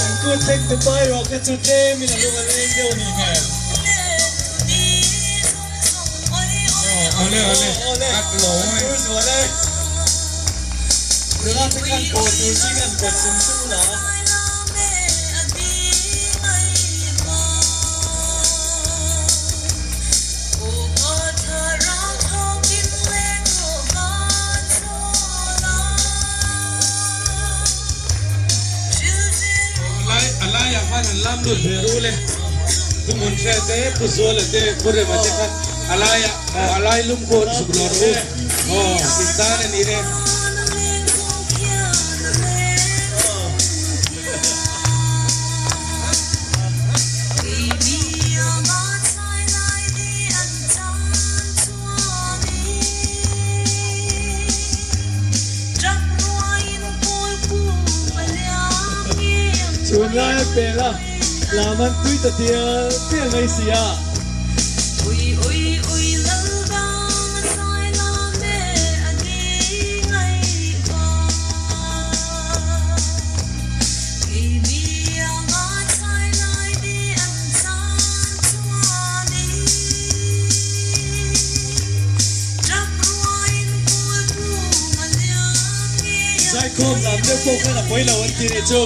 Kan kut thleng Dubai rawh kha chu tlem in a lung a leng deuh a nih hmel. Awle awle Awle at lo an tur zual e. Nula te khan pawh tur chi khan kawt sum sum la. Lai a laiah khan an lam lut ve ru le Pu Munhre te Pu Zuala te Pu Rema te khan a laiah aw a lai lum khaw chhuk lo rawh u aw in tan a ni e. Chhun lai a pel a, lam an tui ta tial tial mai si a. Zaikhawm lam deuh pawh khan a pawi lo an ti nih chu.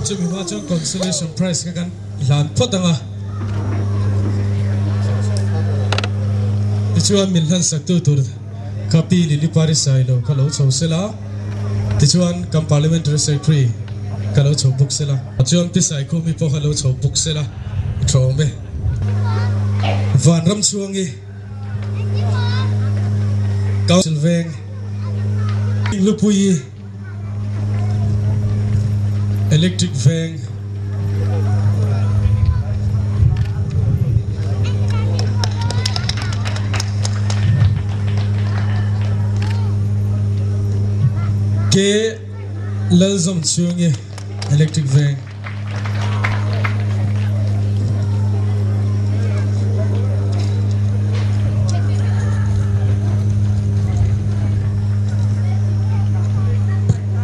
Chumi hma chuan consolation prize kha kan hlan phawt ang a, tichuan min hlan sak tu tur kha Pi Lily Parisai lo kha lo chho sela, tichuan kan Parliamentary Secretary kha lo chho bawk sela, chuan Pi Saikhumi pawh kha lo chho bawk sela i tha awm e. Vanram chhuangi Council veng Hlupui. Electric veng K Lalzawm chhungi Electric veng.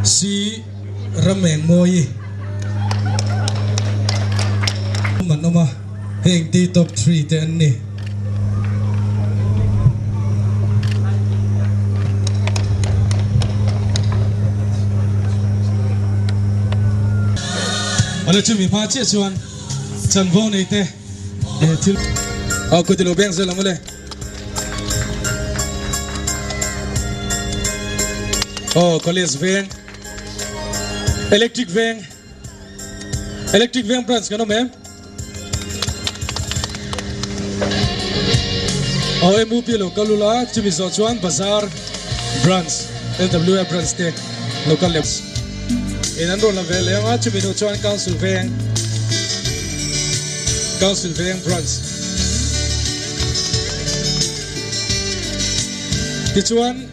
Si Ramengmawi an awm a, heng te top three te an ni. Awle chumi hma chiah chuan chanvo nei te eh thil aw kut ilo beng zel ang awle. Aw college veng electric veng electric veng branch kan awm em? Aw MUP lo kal ula chumi zawh chuan bazar branch LWA branch te lo kal leh in an rawn la ve leh anga chumi hnu chuan council veng council veng branch tichuan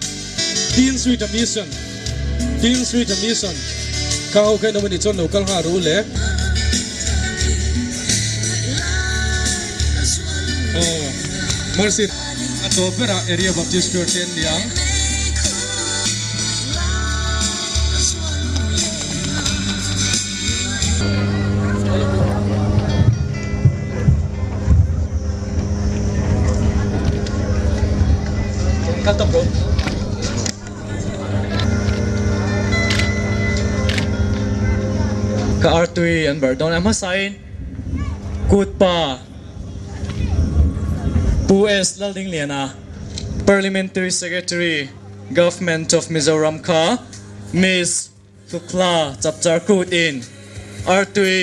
Teens with a Mission Teens with a Mission kha ho kha in awm a nih chuan lo kal nghal ru le. Aw Mercy a tawp berah Area Baptist Church te an ni ang. Ka artui an barh dawn a hmasain kut pa Pu S Laldingliana Parliamentary Secretary Government of Mizoram kha Miss Hlukla Chapchar Kut in artui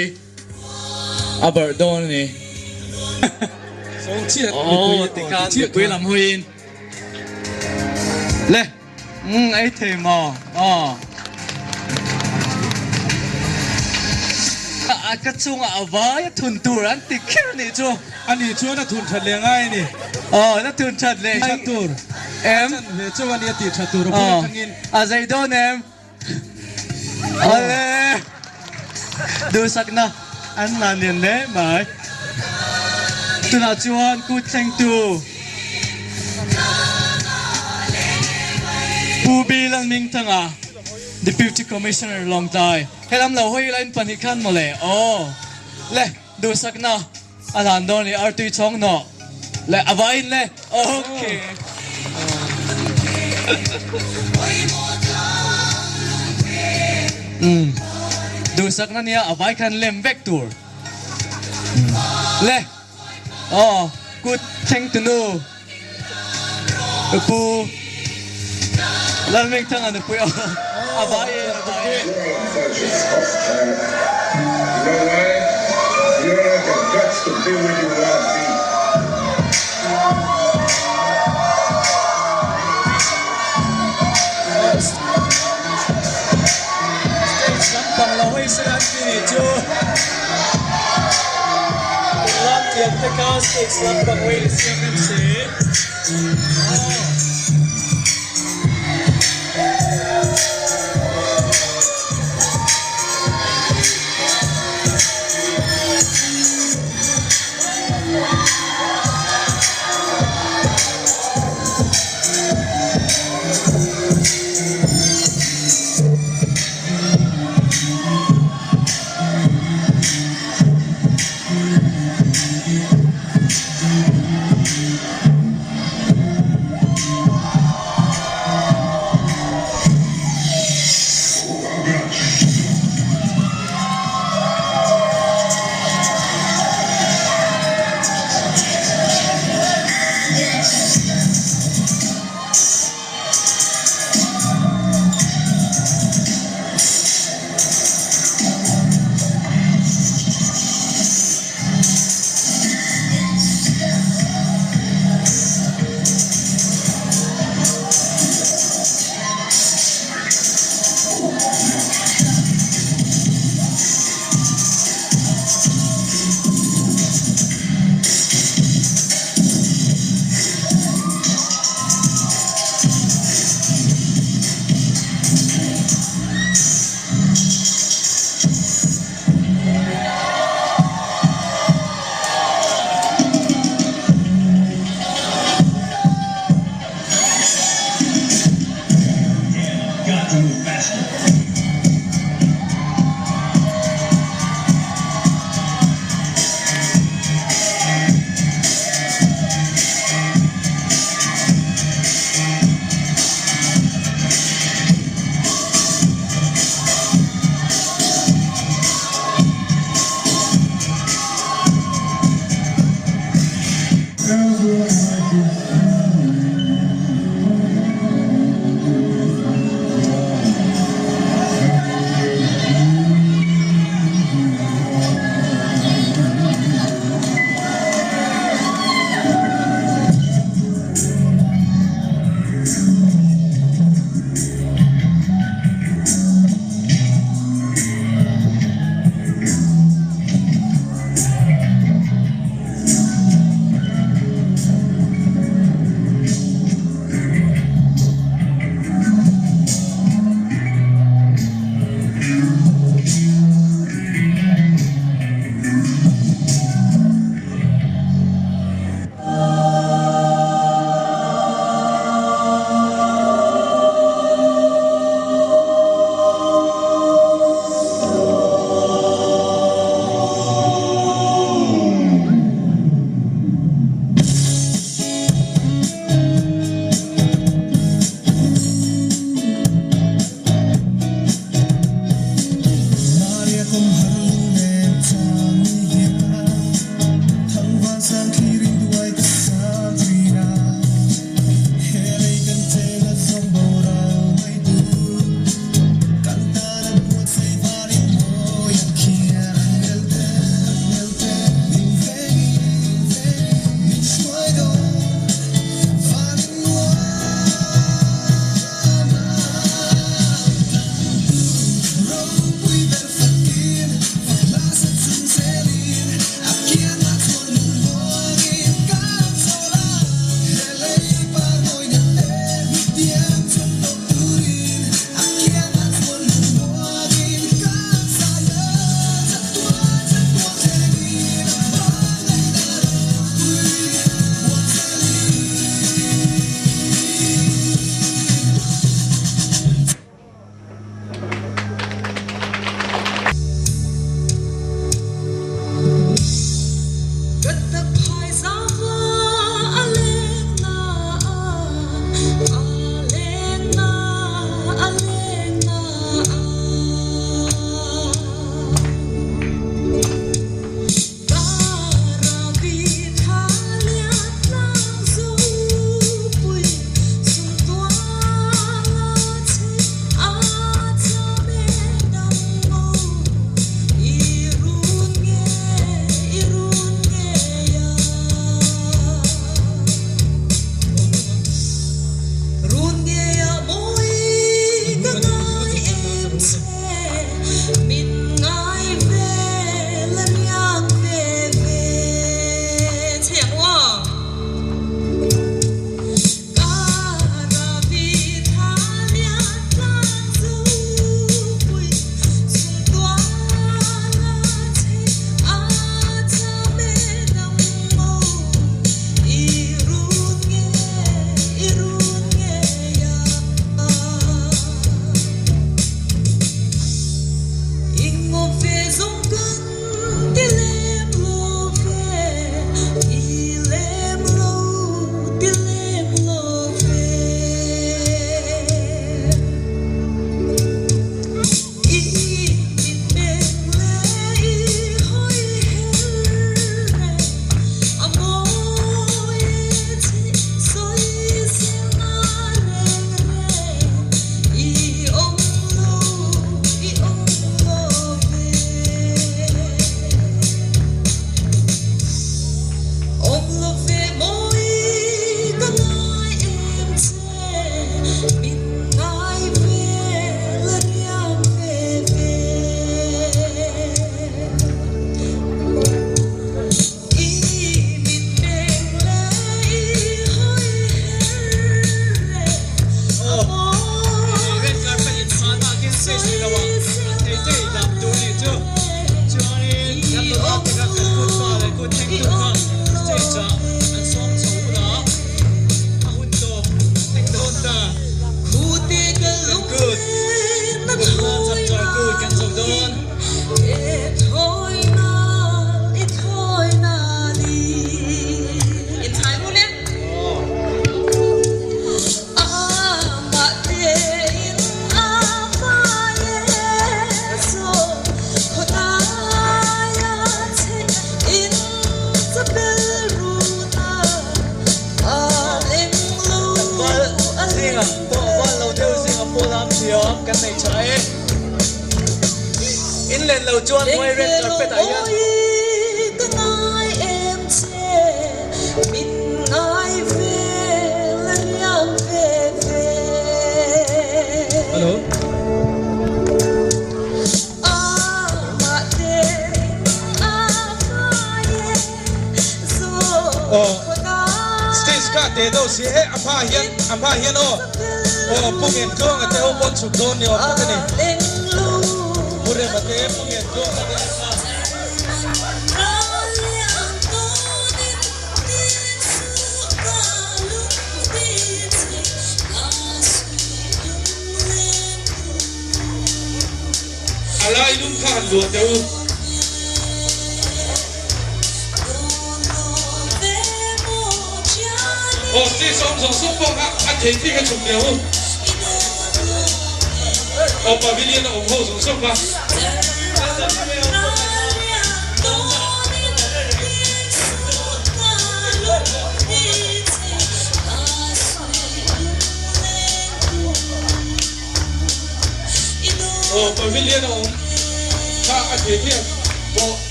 a barh dawn a ni. Aw tikhan mipui lam hawiin le. Umm ei thei maw? Aw. A ka chungah a vai a thun tur an ti kher anih chu. Ani chuan a thun that leh ngai a ni. Aw a thun that leh. Tih that tur. Em? A chan ve chauh a ni a tih that tur a bul atangin. A zei dawn em? Awle. Duhsakna an la nen hle mai. Tunah chuan kut thlengtu Pu Bill Lalhmingthanga, Deputy Commissioner Lawngtlai. Helam lo hawi ila in pahnih khan mawle. Aw le, duhsakna a hlan dawn i artui chhawng hnawh le a vain le. Okay. Umm duhsakna nia a vai khan lem vek tur. Le aw kut thleng tunu pu Lalmengthanga nupui aw a vai e a vai e. Stage lampang lo hawi se an ti nih chu. Lam tiang te kha stage lampang hawi la siam em si.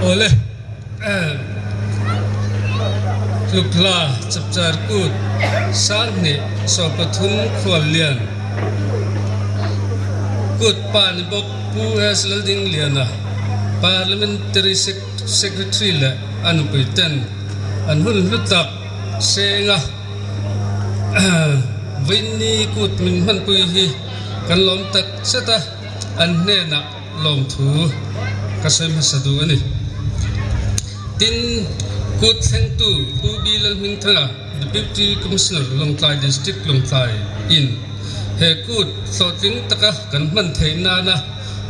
Awle, Tlukla Chapchar Kut Sanghnih 13 Khuallian Kut pa ni bawk Pu S. Laldingliana, Parliamentary Secretary leh a nupui ten an hun hlu tak senga Vaini Kut min hmanpui hi kan lawm tak zet a, an hnenah lawmthu ka sawi hmasa duh a ni. Tin, kut thlengtu Pu B. Lalhmingthanga, Deputy Commissioner, Lawngtlai District, Lawngtlai in he kut hlawhtling taka kan hman theih nana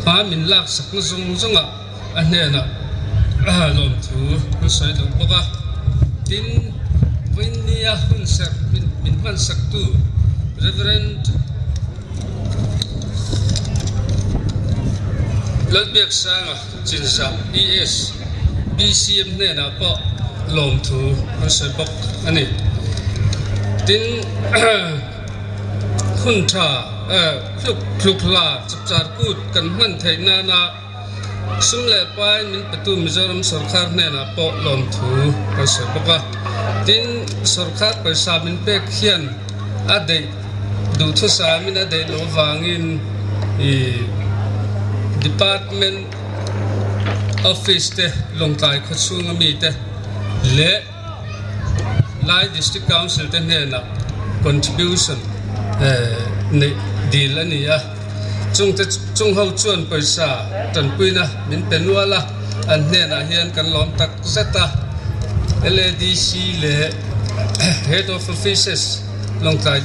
hma min laksakna zawng zawngah a hnenah lawmthu an sawi duh bawk a. Tin, vawinia hun serh min hmansaktu Rev. Lalbiaksanga Chinzah ES BCM hnenah pawh lawmthu an sawi bawk a ni. Tin, hun tha hluk hluk hla chapchar kut kan hman theih nana sum leh pai min petu Mizoram sorkar hnenah pawh lawmthu kan sawi bawk a. Tin, sorkar pawisa min pek hian a deih duhthusam in a deih loh avangin ih department office te Lawngtlai khawchhunga mite leh Lai District Council te hnenah contribution neih dil a ni a, chungte chung ho chuan pawisa tanpuina min pe nual a, an hnenah hian kan lawm tak zet a, LADC leh Head of Offices Lawngtlai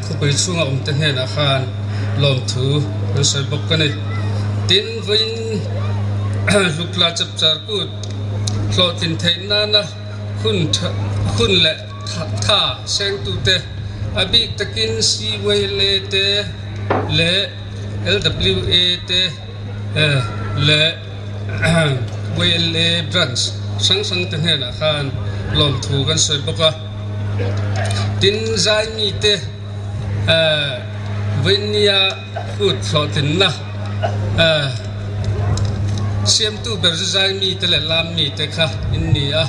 khawpui chhunga awmte hnenah khan lawmthu an sawi bawk a ni. Tin, vawiin Hlukla Chapchar Kut hlawhtlin theih nana hun hun leh tha sengtute, a bik takin CYLA te leh LWA te leh YLA branch hrang hrang te hnenah khan lawmthu kan sawi bawk a. Tin, zaimite vawinia kut hlawhtlinna siamtu ber chu zaimite leh lammite kha in ni a,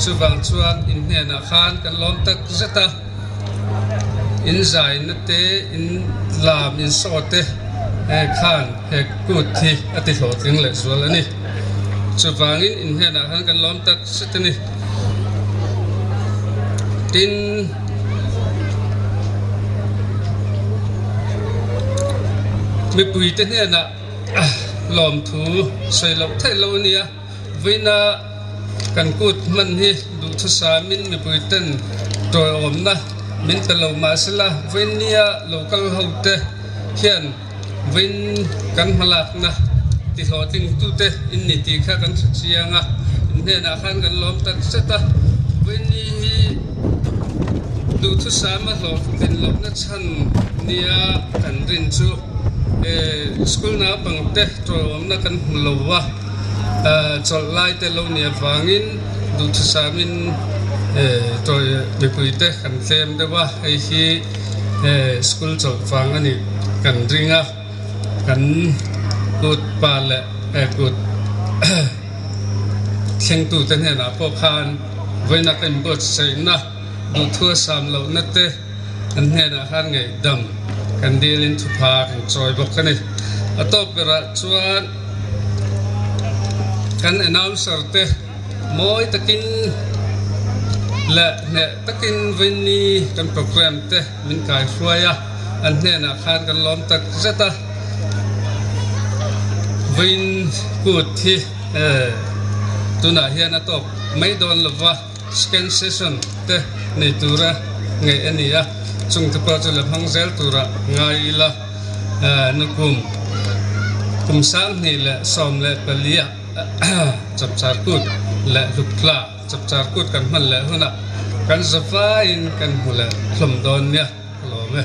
chuvang chuan in hnenah khan kan lawm tak zet a, in zaina te, in lam, in saw te khan he kut hi a ti hlawhtling leh zual a ni. Chuvangin in hnenah khan kan lawm tak zet a ni. Tin, mipuite hnenah lawmthu sawi loh theih lo a nia. Vawiina kan kut hman hi duhthusamin mipuiten tawiawmna min pe lo mahsela vawinia lo kal hote hian Vawiin kan hmalakna tihlawhtlingtute in ni tih kha kan hre chiang a, in hnenah khan kan lawm tak zet a. Vawiin ni hi duhthusama hlawhtlin lohna chhan nia kan rin chu school naupangte tawlawmna kan hmu lo a, chawlh lai te lo ni avangin duhthusamin tawi mipuite kan tlem deuh a, hei hi School chawlh vang a nih kan ring a, kan kut pa leh kut thlengtute hnenah pawh khan vawiina ka inbuatsaihna duhthu a sam lohna te an hnenah khan ngaihdam kan dilin thupha kan chawi bawk a ni. A tawp berah chuan kan announcer te mawi takin leh hneh takin vawiini kan program te min kai hruai a, an hnenah khan kan lawm tak zet a, vawiin kut hi tunah hian a tawk mai dawn lova second session te nei tura ngaih a ni a, chungte pawh chu la hmang zel tura ngai ila nukum kum 2014 ah. Chapchar kut leh Hluptla chapchar kut kan hman leh hunah kan zavaiin kan hmu leh hlawm dawn nia ka lawm e.